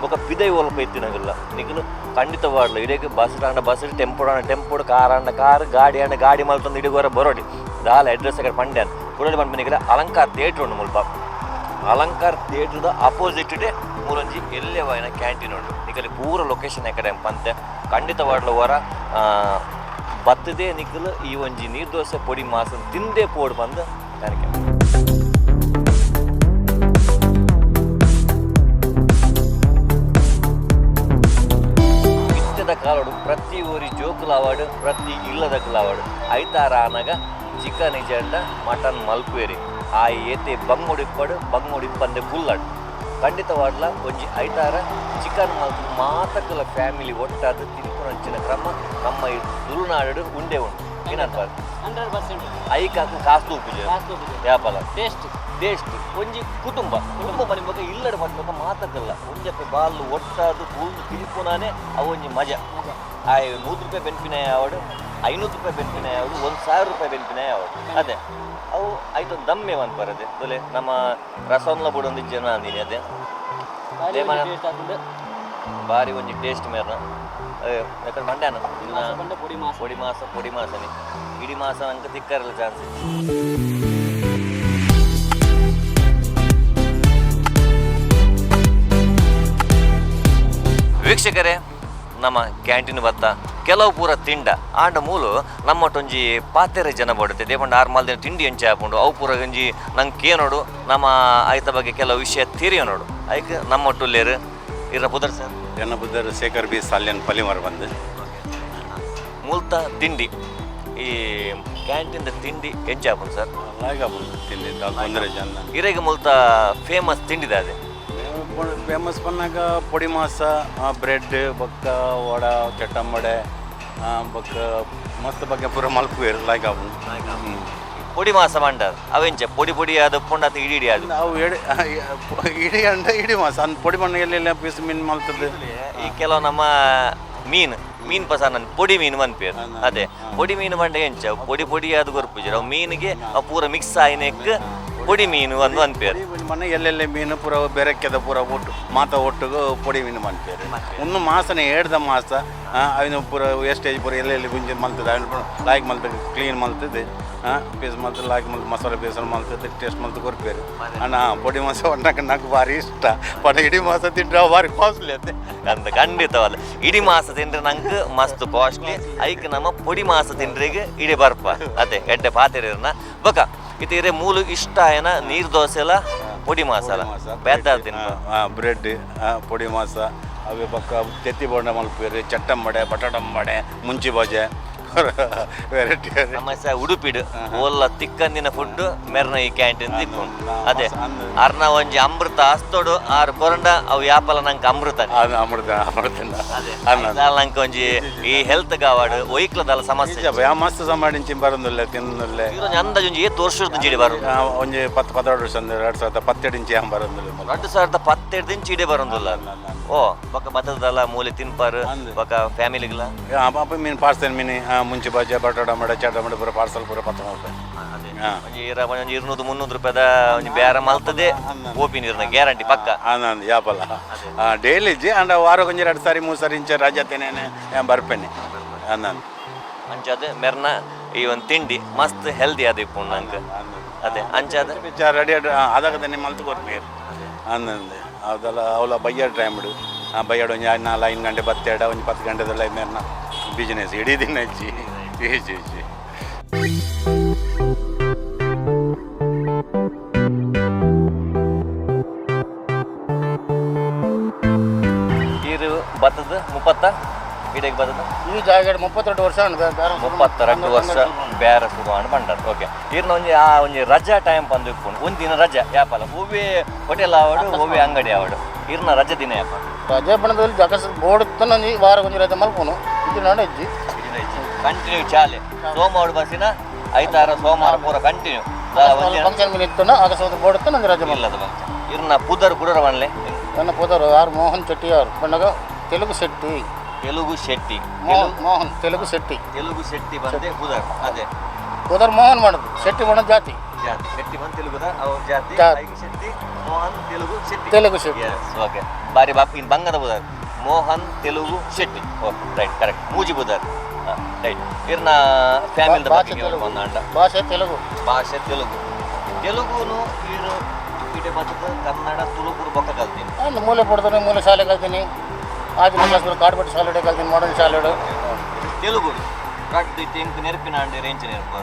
ಬೊಕ ಪಿದೈ ಒಲ್ಪ ಇತ್ತಿನಗಲ್ಲ ನಿಕಲು ಖಂಡಿತವಾಡ್ಲು ಇಡೀ ಬಸ್ ಆಂಡ ಬಸ್, ಟೆಂಪೋಡ್ ಆಂಡ ಟೆಂಪೋಡ್, ಕಾರ್ ಆಂಡ ಕಾರ್, ಗಾಡಿ ಆಂಡ ಗಾಡಿ ಮಲ್ತೊಂದು ಇಡೀ ಬರೋಡಿ. ದಾಲ ಅಡ್ರೆಸ್ ಅಕಡೆ ಪಂಡ್ಯಾನ್ ಪುರಡಿ ಪನ್ಪಿನ ಅಲಂಕಾರ್ ಥಿಯೇಟ್ರ್ ಉಂಡು ಮುಲ್ಪ. ಅಲಂಕಾರ್ ಥಿಯೇಟ್ರದ ಅಪೋಸಿಟ್ ಡೇ ಮೂಲೊಂಜಿ ಎಲ್ಲೆವಾಯಿನ ಕ್ಯಾಂಟೀನ್ ಉಂಡು. ನಿಕಲಿ ಪೂರ ಲೊಕೇಶನ್ ಎಕಡೆ ಪಂತೆ. ಖಂಡಿತವಾಡ್ಲ ವರ ಬತ್ತದೇ ನಿಕಲು ಈ ಒಂಜಿ ನೀರು ದೋಸೆ ಪೊಡಿ ಮಾಸ ತಿಂದೇ ಪೋಡು ಬಂದು ನನಗೆ. ಇತ್ತೆದ ಕಾಲೋಡು ಪ್ರತಿ ಊರಿ ಜೋಕುಲಾವಾಡು, ಪ್ರತಿ ಇಲ್ಲದಕ್ಕಲಾವಾಡು, ಐತಾರ ಆನಗ ಚಿಕನ್ ಇಜಂಡ ಮಟನ್ ಮಲ್ಪುವೇರಿ. ಆ ಏತೆ ಬಂಗುಡಿಪ್ಪಡು ಬಂಗುಡಿಪ್ಪಂದೆ ಕುಲ್ಲಡು. ಖಂಡಿತವಾಡ್ಲ ಒಂಜಿ ಐತಾರ ಚಿಕನ್ ಮಲ್ತು ಮಾತಕ್ಕಲ ಫ್ಯಾಮಿಲಿ ಒಟ್ಟಾದ ತಿನ್ಪುನಂಚಿನ ಕ್ರಮ ನಮ್ಮ ಈ ತುಳುನಾಡು ಉಂಡೆ ಉಂಡು. ಏನಂತಾರೆ? 100%. ಐಕಾಕು ಕಾಸು ಉಪ್ಪುಜೆ ಯಾಪಲ ಟೇಸ್ಟ್. ಟೇಸ್ಟ್. ಒಂಜಿ ಕುಟುಂಬ ಕುಟುಂಬ ಬನಿಮಗ ಇಲ್ಲಡ ಬನಿಮಗ ಮಾತಕ್ಕಲ್ಲ ಒಂಜಪ್ಪೆ ಬಾಲ್ ಒಟ್ಟಾದು ಕೂದು ತಿನ್ಪುನಾನೆ ಅವು ಒಂಜಿ ಮಜಾ. ಆ 100 ರೂಪಾಯಿ ಬೆನ್ಪಿನ ಯಾವಡು, 500 ರೂಪಾಯಿ ಬೆನ್ಪಿನ ಯಾವಡು, 1000 ರೂಪಾಯಿ ಬೆನ್ಪಿನ ಯಾವಡು, ಅದೇ ಅವು ಆಯ್ತು. ದಮ್ಮೆ ಬರದೆ ದೊಲೆ ನಮ್ಮ ರಸೊನ್ಲ ಬುಡೊಂದು ಜನ ಅಂದಿನಿ ಅದೇ. ಟೇಸ್ಟ್ ಆಗ್ತದೆ. ಬಾರಿ ಒಂಜಿ ಟೇಸ್ಟ್ ಮೇರ್ನ. ಯಾಕಂದ್ರೆ ಮಂಡ್ಯಾನ ಮಾಸ ಪಂಡ ಪೊಡಿ ಮಾಸ. ಪೊಡಿ ಮಾಸ, ಪೊಡಿ ಮಾಸನೆ. ಇಡೀ ಮಾಸ ಅಂಕ ತಿಕ್ಕರಲ್ಲ ಚಾನ್ಸ್. ವೀಕ್ಷಕರೇ, ನಮ್ಮ ಕ್ಯಾಂಟೀನ್ ಬತ್ತ ಕೆಲವು ಪೂರ ತಿಂಡ ಆಂಡ ಮೂಲು ನಮ್ಮಟೊಂಜಿ ಪಾತೆರೆ ಜನ ಬಡುತ್ತೆ. ದೇಪಂಡ ಆರು ಮಾಲ್ದಿನ ತಿಂಡಿ ಎಂಚ ಆಪುಂಡು, ಅವು ಪೂರ ಒಂಜಿ ನಂಗೆ ಕೇನೋಡು, ನಮ್ಮ ಆಯ್ತ ಬಗ್ಗೆ ಕೆಲವು ವಿಷಯ ತಿರಿಯೋನೋಡು. ಐಕ್ ನಮ್ಮೊಟ್ಟುಲ್ಲೇರು ಇರ ಪುದರ್ ಸರ್? ಎನ್ನ ಬುದ್ಧರು ಶೇಖರ್ ಬಿ ಸಾಲ್ಯನ್, ಪಲಿಮರ್ ಬಂದು. ಮೂಲ್ತ ತಿಂಡಿ, ಈ ಕ್ಯಾಂಟೀನ್ದ ತಿಂಡಿ ಎಂಚ ಆಪುಂಡು ಸರ್? ಲಾಯ್ಕ್ ಆಪುಂಡು ತಿಂಡಿ, ದಾಲ್ ತೊಂದರೆ ಜನ. ಇರೆಗ್ ಮೂಲ್ತ ಫೇಮಸ್ ತಿಂಡಿದ ಅದೇ? ಫೇಮಸ್ ಪನ್ನಾಗ ಪೊಡಿ ಮಾಸ, ಬ್ರೆಡ್, ಬೊಕ್ಕ ವಡ, ಚಟ್ಟಂಬಡೆ, ಬೊಕ್ಕ ಮಸ್ತ್ ಬಗ್ಗೆ ಪೂರ ಮಲ್ಪುವೆರ್. ಲಾಯ್ಕ್ ಆಪುಂಡು. ಪೊಡಿ ಮಾಸ ಮಂಡಾರ್ ಅವೆಂಚ ಪೊಡಿ ಪೊಡಿ ಆದ ಪೊಂಡ ಇಡಿ ಇಡಿ ಅದು? ಅವು ಎಡಿ ಇಡಿ ಅಂಡ ಇಡಿ ಮಾಸ ಅಂದ್ ಪೊಡಿ ಮಣ್ಣು ಎಲ್ಲೆಲ್ಲ ಪೀಸ್ ಮೀನು ಮಲ್ತದೆ. ಈ ಕೆಲವು ನಮ್ಮ ಮೀನು ಮೀನ್ ಪಸಾನ ಪೊಡಿ ಮೀನು ಮನ್ಪೇರು. ಅದೇ ಪೊಡಿ ಮೀನು ಮಂಡ ಎಂಚ ಪೊಡಿ ಪೊಡಿ ಅದು ಗೊರ್ಪುಜರ ಅವು ಮೀನಿಗೆ ಅವು ಪೂರ ಮಿಕ್ಸ್ ಆಯ್ನೆಕ್ ಪೊಡಿ ಮೀನು ಅಂದು ಅನ್ಪೇರು. ಪೊಡಿ ಮೀನು ಮಣ್ಣು ಎಲ್ಲೆಲ್ಲ ಮೀನು ಪೂರ ಬೆರಕೆದ ಪೂರ ಒಟ್ಟು ಮಾತ ಒಟ್ಟುಗು ಪೊಡಿ ಮೀನು ಮನ್ಪೇರು. ಒಂದು ಮಾಸನೆ ಏಡ್ದ ಮಾಸ ಅವನು ಪೂರ ವೇಸ್ಟೇಜ್ ಪೂರ ಎಲ್ಲೆಲ್ಲಿ ಗುಂಜಿ ಮಲ್ತದೆ. ಅವನು ಪೂರ ಲಾಯ್ಕ್ ಮಲ್ತದೆ, ಕ್ಲೀನ್ ಮಲ್ತದೆ, ಪೀಸ್ ಮಲ್ತದೆ, ಲಾಯ್ಕ್ ಮಲ್ತು ಮಸಾಲೆ ಪೀಸ್ ಮಲ್ತದೆ, ಟೇಸ್ಟ್ ಮಲ್ತು ಕೊರ್ಪೇರು. ಅಣ್ಣ, ಪೊಡಿ ಮಾಸ ಒಣ್ಣಕ್ಕೆ నాకు ಭಾರಿ ಇಷ್ಟ. ಪಣ ಇಡೀ ಮಾಸ ತಿಂದ್ರೆ ಅವು ಭಾರಿ ಕಾಸ್ಟ್ಲಿ ಅದೇ. ಅಂತ ಖಂಡಿತವಲ್ಲ, ಇಡೀ ಮಾಸ ತಿಂದ್ರೆ ನಂಗೆ ಮಸ್ತ್ ಕಾಸ್ಟ್ಲಿ. ಐಕ್ ನಮ್ಮ ಪೊಡಿ ಮಾಸ ತಿಂಡ್ರಿಗೆ ಇಡೀ ಬರ್ಪ ಅದೇ ಎಡ್ಡೆ ಪಾತಿರಿರ್ನ ಬಕ ಇದು ಇರೆ ಮೂಲು ಇಷ್ಟ ಏನ ನೀರು ದೋಸೆ ಎಲ್ಲ ಪೊಡಿ ಮಾಸ ಬೇದ ತಿನ್ಪ. ಬ್ರೆಡ್, ಪೊಡಿ ಮಾಸ, ಅವೆ ಬೊಕ್ಕ ತೆತ್ತಿ ಬೋಂಡ ಮಲ್ಪೇರು, ಚಟ್ಟಂಬಡೆ, ಬಟಾಟಂಬಡೆ, ಮುಂಚಿ ಬಜೆ ವೆರೈಟಿ. ನಮ್ಮ ಸ ಉಡುಪಿಡು ಓಲ್ಲ ತಿಕ್ಕಂದಿನ ಫುಡ್ ಮೆರ್ನ ಈ ಕ್ಯಾಂಟೀನ್ ತಿಕ್ಕು ಅದೇ. ಅರ್ನ ಒಂಜಿ ಅಮೃತ ಅಸ್ತೋಡು ಆರು ಕೊರಂಡ ಅವು ಯಾಪಲ ನಂಗೆ ಅಮೃತ. ಅದು ಅಮೃತ ಅಮೃತ. ಅದೇ ನಂಗೆ ಒಂಜಿ ಈ ಹೆಲ್ತ್ ಗಾವಾಡು ಒಯ್ಕ್ಲದಲ್ಲ ಸಮಸ್ಯೆ. ಯಾ ಮಸ್ತ್ ಸಂಬಾಡಿಂಚಿ ಬರಂದುಲ್ಲೆ ತಿನ್ನುಲ್ಲೆ. ಒಂಜಿ ಅಂದಾಜು ಒಂಜಿ ಏತ್ ವರ್ಷದ ಜಿಡಿ ಬರು? ಒಂಜಿ 10 12 ವರ್ಷ ಅಂದ್ರೆ 2017 ಇಂಚಿ ಹಂ ಬರಂದುಲ್ಲೆ. 2017 ಇಂಚಿ ಇಡೇ ಬರೋದಿಲ್ಲ. ಓ, ಬೊಕ್ಕ ಬತ್ತದಲ್ಲ ಮೂಲೆ ತಿನ್ಪಾರು ಬೊಕ್ಕ ಫ್ಯಾಮಿಲಿಗ್ಲ? ಅಪ್ಪ ಮೀನು ಪಾರ್ಸೆಲ್ ಮೀನು ಮುಂಚೆ ಬಜೆ ಬಟಾಟ ಮಡೆ ಚಟ ಮಡೆ ಪೂರ ಪಾರ್ಸಲ್ ಪೂರ 19 ರೂಪಾಯಿ. ಒಂಜಿ ಒಂಜಿ 200 300 ರೂಪಾಯಿದ ಒಂಜಿ ಬೇರೆ ಮಲ್ತದೆ ಓಪಿ ನೀರ್ನ ಗ್ಯಾರಂಟಿ ಪಕ್ಕ. ಆನಂದ್ ಯಾಪಲ ಡೈಲಿ ಜಿ ಅಂಡ ವಾರಕ್ಕೆ ಒಂಜಿ ಎರಡು ಸಾರಿ ಮೂರು ಸಾರಿ ಇಂಚ ರಜಾ ತೇನೆ ಬರ್ಪೇನೆ ಆನಂದ್. ಅಂಚಾದ ಮೆರ್ನ ಈ ಒಂದು ತಿಂಡಿ ಮಸ್ತ್ ಹೆಲ್ದಿ ಅದು ಇಪ್ಪು ನಂಗೆ ಅದೇ ಅಂಚಾದ. ರೆಡಿ ಅದಾಗ ಮಲ್ತು ಕೊರ್ಪೇರು ಆನಂದ್. ಅದೆಲ್ಲ ಅವಲ ಬಯ್ಯಾಡ ಟೈಮ್ ಇಡು ಬಯ್ಯಾಡ ಒಂಜಿ 4 5 ಗಂಟೆ ಬತ್ತೆಡ ಒಂಜಿ 10 ಗಂಟೆದೆಲ್ಲ ಮೇರ್ನ ಬಿಸಿನೆಸ್ ಇಡೀ ದಿನ ಇಜ್ಜಿ ಇಜ್ಜಿ ಇಜ್ಜಿ. ಈರು ಬತ್ತದ 30 ಇಡೆಗೆ ಬರ್ತದೆ? ಈ ಜಾಗ 32 ವರ್ಷ ಉಂಟು ಬೇರೆ. 32 ವರ್ಷ ಬೇರೆ ಶುರು ಆಂಡ್ ಪಂಡರ್. ಓಕೆ, ಇರ್ನ ಒಂಜಿ ಆ ಒಂಜಿ ರಜಾ ಟೈಮ್ ಪಂದು ಇಪ್ಪುಂಡು. ಒಂಜಿ ದಿನ ರಜಾ ಯಾಪಲ ಒವ್ವೇ ಹೋಟೆಲ್ ಆವಡು, ಒವ್ವೇ ಅಂಗಡಿ ಆವಡು, ಇರ್ನ ರಜಾ ದಿನ ಯಾಪ? ರಜೆ ಬಣ್ಣದಲ್ಲಿ ಜಗಸ್ ಬೋರ್ಡ್ ಒಂಜಿ ವಾರ ಒಂಜಿ ರಜೆ ಮಲ್ಪುನು ಇದು ನಾನು ಇಜ್ಜಿ. ಕಂಟಿನ್ಯೂ ಚಾಲೆ. ಸೋಮವಾರ ಬಸ್ಸಿನ ಐತಾರ ಸೋಮವಾರ ಪೂರ ಕಂಟಿನ್ಯೂ. ಫಂಕ್ಷನ್ ಮೇಲೆ ಇತ್ತು, ಅಕಸ್ಮಾತ್ ಬೋರ್ಡ್ ಇತ್ತು ನಂಗೆ ರಜೆ ಮಲ್ಲ. ಇಲ್ಲದ ಬಂಚ. ಇರ್ನ ಪುದರ್ ಕುಡರ ಬನ್ಲೆ. ನನ್ನ ಪೋದರು ಆರ್ ಮೋಹನ್ ಚೆಟ್ಟಿಯಾರ್ ಬಣ್ಣಗ ತೆಲುಗು ಶೆಟ್ಟಿ. ತೆಲುಗು ಶೆಟ್ಟಿ. ಮೋಹನ್, ಮೋಹನ್ ತೆಲುಗು ಶೆಟ್ಟಿ. ತೆಲುಗು ಶೆಟ್ಟಿ ಬಂದೆ ಪುದರ್ ಅದೇ. ಪೋದರ್ ಮೋಹನ್ ಮಾಡೋದು, ಶೆಟ್ಟಿ ಮಾಡೋದು ಜಾತಿ. ಜಾತಿ ಶೆಟ್ಟಿ ಬಂದು ತೆಲುಗುದ ಅವ್ರ ಜಾತಿ. ಜಾತಿ. ಐಗೆ ಶೆಟ್ಟಿ ಮೋಹನ್ ತೆಲುಗು ಶೆಟ್ಟಿ. ತೆಲುಗು ಶೆಟ್ಟಿ. Yes, okay. ಬಾರಿ ಬಾಪ್ ಇನ್ ಬಂಗದ ಬುದರ್ Mohan Telugu Shetty. Okay, right, correct. ಮೂಜಿ ಬುದರ್, ರೈಟ್. ಇರ್ನ ಫ್ಯಾಮಿಲಿ ಭಾಷೆ ಬಗ್ಗೆ ತೆಲುಗು. ಬಂದಾಂಡ. ಭಾಷೆ ತೆಲುಗು. ಭಾಷೆ ತೆಲುಗು. ತೆಲುಗುನು ಇರು ಇಡೆ ಬರ್ತದ. ಕನ್ನಡ ತುಳು ಪೂರ ಬೊಕ್ಕ ಕಲ್ತೀನಿ. ಒಂದು ಮೂಲೆ ಪಡ್ತಾನೆ, ಮೂಲೆ ಶಾಲೆ ಕಲ್ತೀನಿ. ಆದಿನ ಕ್ಲಾಸ್ ಬರೋ ಕಾಡ್ಬೆಟ್ಟು ಶಾಲೆ ಕಲ್ತೀನಿ, ಮಾಡರ್ನ್ ಶಾಲೆ. ತೆಲುಗು ರಡ್ಡು ಇತ್ತೆ ಎಂಕ್ ನೆನಪಿನ ಅಂಡೆ ರೇಂಚ್ ನೆನಪು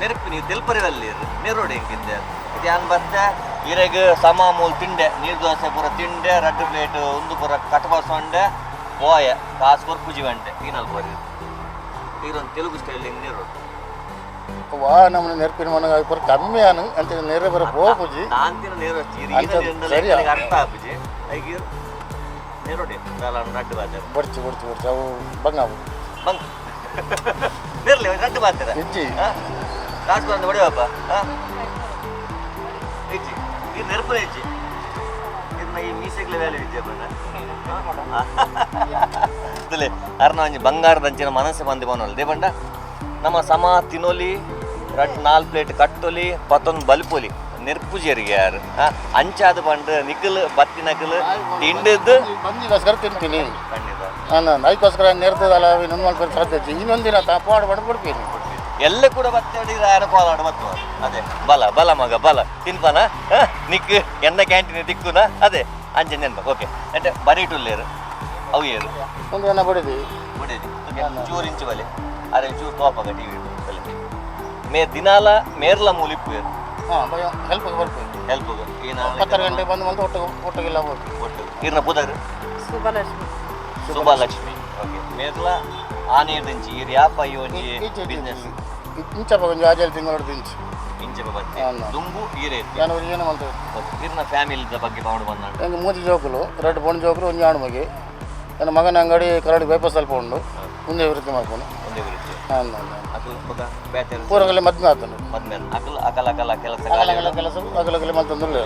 ನೆನಪಿನ ತೆಲ್ಪರಿವಲ್ಲಿ ನೆರೋಡು ಎಂಕಿದ್ದೆ ಇದು ಯಾನ್ ಬತ್ತೆ ಇರೆಗ್ ಸಮ ಮೂಲ್ ತಿಂಡೆ, ನೀರು ದೋಸೆ ಪೂರ ತಿಂಡೆ, ರಡ್ಡು ಪ್ಲೇಟ್ ಒಂದು ಪೂರ ಕಟಬಸೊಂಡೆ ಪೋಯ ಕಾಸು ಕೊರ್ ಪೂಜಿ ಬಂಡೆ ಈನಲ್ ಪೋರಿ. ಈರೊಂದು ತೆಲುಗು ಸ್ಟೈಲ್ ಹಿಂಗೆ ನೀರು. ವಾ ನಮ್ಮ ನೆನಪಿನ ಮನ ಪೂರ ಕಮ್ಮಿ ಅನು ಅಂತ ನೆರೆ ಬರೋ ಪೂಜಿ. ನಾಂತಿನ ನೀರು ಅಂಚ ಸರಿಯಾ? ಅರ್ಥ ಆಪುಜಿ ಐಕ್ ನೀರೋಡೆ ರಡ್ಡು ಬಾತಾರೆ. ಬಡ್ಚಿ ಬಡ್ಚಿ ಬಡ್ಚಿ ಅವು ಬಂಗ ಅವು. ಬಂಗ್ ನಿರ್ಲಿ ರಡ್ಡು ಬಾತಾರೆ. ಇಜ್ಜಿ. ಕಾಸು ಬಂದು ಹೊಡೆಯಪ್ಪ. ಇಜ್ಜಿ, ಇದು ನೆನಪುನ ಇಜ್ಜಿ. ಇದನ್ನ ಈ ಮೀಸೆಗ್ಲ ವ್ಯಾಲ್ಯೂ ಇಜ್ಜಿ ಬಣ್ಣ ಅರ್ನ ಒಂಜಿ ಬಂಗಾರದಂಚಿನ ಮನಸ್ಸು ಬಂದು ಬನೋಲ್ they ಬಂಡ ನಮ್ಮ ಸಮ ತಿನ್ನೊಲಿ, ರಡ್ ನಾಲ್ ಪ್ಲೇಟ್ ಕಟ್ಟೊಲಿ, ಪತ್ತೊಂದು ಬಲ್ಪೊಲಿ ನೆರ್ಪುಜೇರಿಗೆ ಯಾರು ಅಂಚಾದ ಪಂಡ ನಿಕ್ಕಲ್ ಬತ್ತಿ ನಕಲ್ ತಿಂಡದ್ದು. ಬಂದಿಗೋಸ್ಕರ ತಿಂತೀನಿ. ಖಂಡಿತ. ನಾನು ಅದಕ್ಕೋಸ್ಕರ ನೆರ್ತದಲ್ಲ, ಇನ್ನೊಂದು ಮಾಡ್ಕೊಂಡು ಸಾಧ್ಯ ಇಜ್ಜಿ. ಇನ್ನೊಂದು ದಿನ ತಾ ಪಾಡು ಬಡ್ದು ಬಿಡ್ತೀನಿ. ಎಲ್ಲ ಕೂಡ ಬತ್ತೆ ಯಾರು ಕೋಲಾಡ ಬತ್ತು. ಅದೇ ಬಲ ಬಲ ಮಗ ಬಲ ತಿನ್ಪನ ನಿಕ್ ಎನ್ನ ಕ್ಯಾಂಟೀನ್ ತಿಕ್ಕುನ ಅದೇ ಅಂಚೆ ನೆನ್ಪ. ಓಕೆ, అంటే ಬರೀ ಟುಲ್ಲೇರು ಅವು ಏರು. ಒಂದು ಏನ ಬಡಿದಿ. ಬಡೇದಿ. ಓಕೆ, ಚೂರು ಇಂಚು ಬಲೆ ಅರೆ ಚೂರು ತೋಪಗ ಟಿವಿ ಬಲೆ ಮೇ ದಿನಾಲ ಮೇರ್ಲ ಮೂಲಿಪ್ಪು ಏರು. ಹಾಂ, ಭಯ ಹೆಲ್ಪ್ ಬರ್ತೀವಿ. ಹೆಲ್ಪ್ ಏನ? 10 ಗಂಟೆ ಬಂದು ಬಂದು ಒಟ್ಟು ಒಟ್ಟಿಗೆಲ್ಲ ಹೋಗ್ತೀವಿ. ಒಟ್ಟು ಇರ್ನ ಪುದರ್? ಸುಬ್ಬಲಕ್ಷ್ಮಿ. ಸುಬ್ಬಲಕ್ಷ್ಮಿ. ಓಕೆ, ಮೇರ್ಲ ಆನೇದಿಂಚಿ ಇರ್ ಯಾಪ ಈ ಒಂಜಿ ಈಚೆ ಬಿಸ್ನೆಸ್? ಇಂಚ ಒಂಜಿ ಆಜಲ್ ತಿಂಗಳು ದಿಂಚಿ. ಇಂಚೆ ಬತ್ತೆ. ಹಾ. ದುಂಬು ಈರೇ. ನಾನು ಏನು ಮಾಡ್ತೇವೆ. ಓಕೆ, ಇರ್ನ ಫ್ಯಾಮಿಲಿದ ಬಗ್ಗೆ ಬಾಂಡ್ ಬಂದಾಂಡ. ನಂಗೆ ಮೂರು ಜೋಕುಲು, ಎರಡು ಪೊಣ್ಣು ಜೋಕುಲು, ಒಂದು ಆಣು ಮಗೆ. ನನ್ನ ಮಗನ ಅಂಗಡಿ ಕರಡಿ ಬೈಪಾಸ್ ಸ್ವಲ್ಪ ಉಂಡು ಮುಂದೆ ವೃತ್ತಿ ಮಾಡ್ಕೊಂಡು. ಒಂದೇ ವೃತ್ತಿ. ಹಾಂ. ಅಕಲ್ ಬೊಕ ಬೇತೆ? ಪೂರಗಲ್ಲಿ ಮದ್ವೆ ಆತನು. ಮದ್ಮೆ ಅಕಲ್ ಅಕಲ ಅಕಲ ಕೆಲಸ. ಅಗಲಗಲ ಕೆಲಸ ಅಗಲಗಲ ಮತ್ತೊಂದು.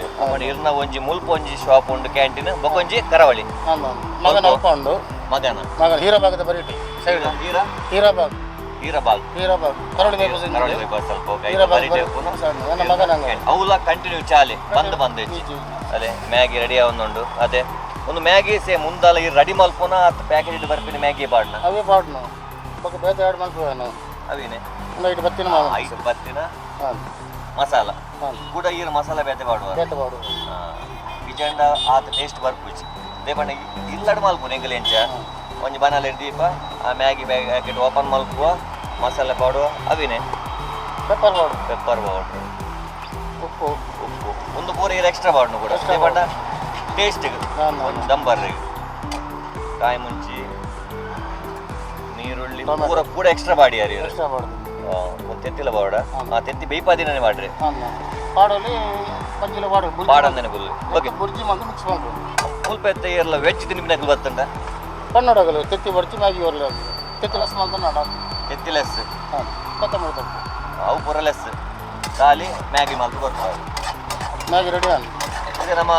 ಇರ್ನ ಒಂಜಿ ಮುಲ್ಪ ಒಂಜಿ ಶಾಪ್ ಉಂಡು ಕ್ಯಾಂಟೀನ್, ಬೊಕೊಂಜಿ ಕರಾವಳಿ. ಹಾಂ, ಮಗನ ಅಲ್ಪ ಉಂಡು. ಮಗನ? ಮಗನ ಹೀರಾಬಾಗದ ಬರೀಟಿ ಸೈಡ್. ಹೀರಾ? ಹೀರಾಬಾಗ್. ಹೀರಾಬಾಗ್. ಹೀರಾಬಾಗ್ ಕರಡಿ ಬೈಪಾಸ್. ಕರಾವಳಿ ಬೈಪಾಸ್ ಸ್ವಲ್ಪ ಹೋಗಿ ಐತ. ಹೀರಾಬಾಗ್. ಬರೀಟಿ ಬರೀ- ಉಪ್ಪುನ. ನನ್ನ ಮಗನ ಅಂಗಡಿ. ಅವುಲ ಕಂಟಿನ್ಯೂ ಚಾಲೆ ಬಂದ್ ಬಂದ್ ಹೆಚ್ಚಿ. ಇಜ್ಜಿ, ಇಜ್ಜಿ. ಅದೇ ಮ್ಯಾಗಿ ರೆಡಿ ಆವೊಂದುಂಡು. ಅದೇ ಒಂದು ಮ್ಯಾಗಿ ಸೇಮ್ ಮುಂದಲ ಈ ರೆಡಿ ಮಲ್ಪುನ ಅತ್ತ ಪ್ಯಾಕೆಟ್ ಬರ್ಪಿನ ಮ್ಯಾಗಿ ಬಾಡ್ನ? ಅವೇ ಪಾಡ್ನು ಬೊಕ ಬೇತೆ ಎರಡು ಮಲ್ಪುವೆ ನಾವು. ಅವಿನೆ? ಒಂದು ಐಟು ಬತ್ತಿನ ಮಾವ. ಐದು ಬತ್ತಿನ. ಹಾಂ. ಮಸಾಲ. ಹಾಂ. ಕೂಡ ಈರ್ ಮಸಾಲ ಬೇತೆ ಪಾಡುವ? ಬೇತೆ ಪಾಡು. ಬಿಜಂಡ ಆತ ಟೇಸ್ಟ್ ಬರ್ಪುಜಿ. ದೇಪಂಡ ಇಲ್ಲಡ್ ಮಲ್ಪುನ ಎಂಕಲ್ ಎಂಚ ಒಂಜಿ ಬನಾಲೆ ದೀಪ ಆ Maggi packet open ಮಲ್ಪುವ, ಮಸಾಲೆ ಪಾಡುವ ಅವಿನೆ. ಪೆಪ್ಪರ್ ಪಾಡು. Pepper powder. ಉಪ್ಪು. ಉಪ್ಪು ಒಂದು ಪೂರ ಇದು ಎಕ್ಸ್ಟ್ರಾ ಪಾಡ್ನು ಕೂಡ. Extra. ದೇಪಂಡ ಟೇಸ್ಟ್ ಹಾಂ. ಒಂದು ದಂಬರ್ರಿಗೆ ಕಾಯಿ ಮುಂಚಿ ನೀರುಳ್ಳಿ. ಟೊಮೆಟೊ. ಪೂರ ಕೂಡ ಎಕ್ಸ್ಟ್ರಾ ಬಾಡಿ ಯಾರು? ಎಕ್ಸ್ಟ್ರಾ ಪಾಡ್ದು. ಒಂದು ತೆತ್ತಿಲ ಬಾಡ ಆ ತೆತ್ತಿ ಬೇಯ್ಪಾದಿನೇ ಮಾಡ್ರಿ. ಹಾಂ, ಪಾಡಲ್ಲಿ ಪಂಚಿಲ ಪಾಡು ಬುರ್ಜಿ. ಪಾಡಂದನೆ ಬುಲ್. ಓಕೆ. ಬುರ್ಜಿ ಮಂದು ಮಿಕ್ಸ್ ಮಾಡ್ಬೋದು. ಮುಲ್ಪ ಎತ್ತ ಏರ್ಲ ವೆಜ್ ತಿನ್ಪಿನಕಲ್ ಬತ್ತಂಡ? ಕನ್ನಡಗಲು ತೆತ್ತಿ ಬಡ್ಚಿ ಮ್ಯಾಗಿ ಬರಲಿ, ತೆತ್ತಿ ಲಸ್ ಮಾಡ್ತಾನೆ ನಾಡ. ತೆತ್ತಿ ಲೆಸ್. ಹಾಂ, ಕೊತ್ತಂಬರಿ ತಪ್ಪು. ಅವು ಪೂರ ಲೆಸ್ ಖಾಲಿ ಮ್ಯಾಗಿ ಮಲ್ತು ಕೊಡ್ತಾರೆ. ಮ್ಯಾಗಿ ರೆಡಿ ಆನ್. ಇದು ನಮ್ಮ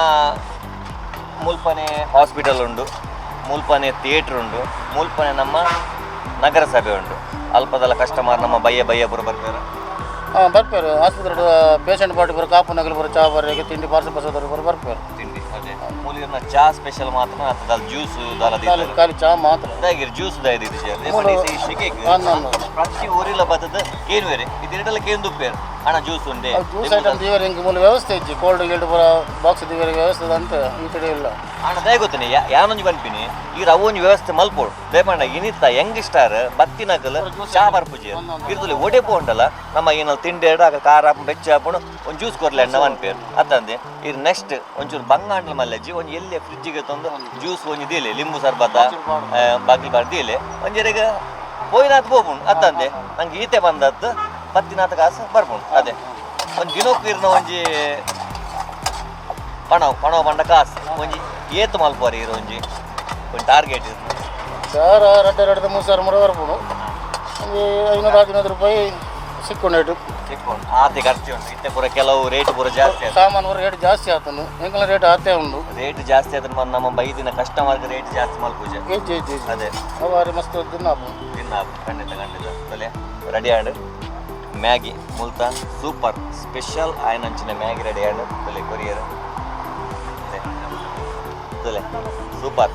ಮುಲ್ಪನೆ ಹಾಸ್ಪಿಟಲ್ ಉಂಡು, ಮುಲ್ಪನೆ ಥಿಯೇಟ್ರ್ ಉಂಡು, ಮುಲ್ಪನೆ ನಮ್ಮ ನಗರಸಭೆ ಉಂಡು. ಅಲ್ಪದಲ್ಲ ಕಸ್ಟಮರ್ ನಮ್ಮ ಬಯ್ಯ ಬಯ್ಯ ಪೂರ ಬರ್ತಾರೆ. ಹಾಂ, ಬರ್ಪೇರು. ಆಸ್ಪತ್ರೆ ಪೇಷಂಟ್ ಪಾರ್ಟಿ ಬರೋ, ಕಾಪು ನಗಲು ಬರೋ, ಚಾ ಬರ್ರಿಗೆ ತಿಂಡಿ ಪಾರ್ಸಲ್ ಬಸೋದವರು ಬರೋ ಬರ್ಪೇರು. ತಿಂಡಿ ಅದೇ ಮೂಲಿನ ಚಾ ಸ್ಪೆಷಲ್ ಮಾತ್ರ ಅಥವಾ ಜ್ಯೂಸ್ ದಾಲ? ಖಾಲಿ ಖಾಲಿ ಚಾ ಮಾತ್ರ. ಜ್ಯೂಸ್ ದಾಯಿದು. ಹಾಂ, ಹಾಂ. ಪ್ರತಿ ಊರಿಲ್ಲ ಬತ್ತದ ಕೇನು ಬೇರೆ ಇದು ಎರಡಲ್ಲ ಕೇನು ದುಪ್ಪೇರು. ಅಣ್ಣ ಜ್ಯೂಸ್ ಉಂಡೆ. ಜ್ಯೂಸ್ ಐಟಮ್ ದೀವರೆ ಇಂಕ್ ಮೂಲ ವ್ಯವಸ್ಥೆ ಇಜ್ಜಿ. ಕೋಲ್ಡ್ ಗಿಲ್ಡ್ ಪೂರ ಬಾಕ್ಸ್ ದೀವರೆ ವ್ಯವಸ್ಥೆ ಅಂತ ಈ ಕಡೆ ಇಲ್ಲ. ಅಣ್ಣ, ದಯ ಗೊತ್ತೇನೆ, ಯಾನೊಂಜಿ ಪನ್ಪಿನಿ, ಈ ರವೊಂಜಿ ವ್ಯವಸ್ಥೆ ಮಲ್ಪೋಡು. ದಯಪಂಡ ಇನಿತ್ತ ಯಂಗ್ ಸ್ಟಾರ್ ಬತ್ತಿನಕಲ್ ಚಾ ಬರ್ಪುಜಿ ಇರ್ತದೆ. ಒಡೆ ಪೋಂಡಲ್ಲ ನಮ್ಮ ಏನಲ್ಲಿ ತಿಂಡಿ ಆಗ ಖಾರ ಹಾಪುಂಡು, ಬೆಚ್ಚ ಹಾಪುಂಡು, ಒಂದು ಜ್ಯೂಸ್ ಕೊರ್ಲೆ ಅಣ್ಣ ಪನ್ಪೇರು ಅತ್ತಂದೆ. ಇರ್ ನೆಕ್ಸ್ಟ್ ಒಂಚೂರು ಬಂಗಾಂಡ್ಲ ಮಲ್ಲಜ್ಜಿ ಒಂಜಿ ಎಲ್ಲಿ ಫ್ರಿಜ್ಜಿಗೆ ತಂದು ಜ್ಯೂಸ್ ಒಂಜಿ ದೀಲೆ, ಲಿಂಬು ಸರ್ಬತ್ತ ಬಾಕಿಲ್ ಬಾರ್ ದೀಲೆ. ಒಂಜೆರೆಗ ಪೋಯಿನಾತ್ ಪೋಪುಂಡು ಅತ್ತಂದೆ. ನಂಗೆ ಈತೆ ಬಂದದ್ದು ಬತ್ತಿನಾಥ ಕಾಸು ಬರ್ಪುಂಡು. ಅದೇ ಒಂದು ದಿನಕ್ಕೂ ಇರ್ನ ಒಂಜಿ ಪಣವು ಪಣವು ಪಂಡ ಕಾಸು ಒಂಜಿ ಏತ್ ಮಲ್ಪುವರ್ ಇರು ಒಂಜಿ ಒಂಜಿ ಟಾರ್ಗೆಟ್ ಇರು? ಸಾವಿರ ಎರಡು ಎರಡು 3000 ಮುರ ಬರ್ಪುಂಡು. ಒಂಜಿ 500 15 ರೂಪಾಯಿ ಸಿಕ್ಕೊಂಡಾಯ್ತು. ಸಿಕ್ಕೊಂಡು ಆತೆ ಖರ್ಚು ಉಂಟು. ಇತ್ತೆ ಪೂರ ಕೆಲವು ರೇಟ್ ಪೂರ ಜಾಸ್ತಿ ಆಯ್ತು. ಸಾಮಾನು ರೇಟ್ ಜಾಸ್ತಿ ಆತನು, ಎಂಕಲ ರೇಟ್ ಆತೇ ಉಂಡು. ರೇಟ್ ಜಾಸ್ತಿ ಆದ್ರೆ ನಮ್ಮ ನಮ್ಮ ಬೈದಿನ ಕಸ್ಟಮರ್ಗೆ ರೇಟ್ ಜಾಸ್ತಿ ಮಲ್ಪುಜೆ. ಹೆಜ್ಜೆ ಹೆಜ್ಜೆ ಹೆಜ್ಜೆ. ಅದೇ. ಅವು ಮಸ್ತ್ ದಿನ ಆಪುಂಡು. ತಿನ್ನ ಖಂಡಿತ ಖಂಡಿತ. ತೊಲೆ ರೆಡಿ ಆಂಡ್ ಮ್ಯಾಗಿ ಮುಲ್ತ ಸೂಪರ್ ಸ್ಪೆಷಲ್ ಆಯನಂಚಿನ Maggi ready and. ತೊಲೆ ಕೊರಿಯರ್ ತೊಲೆ ಸೂಪರ್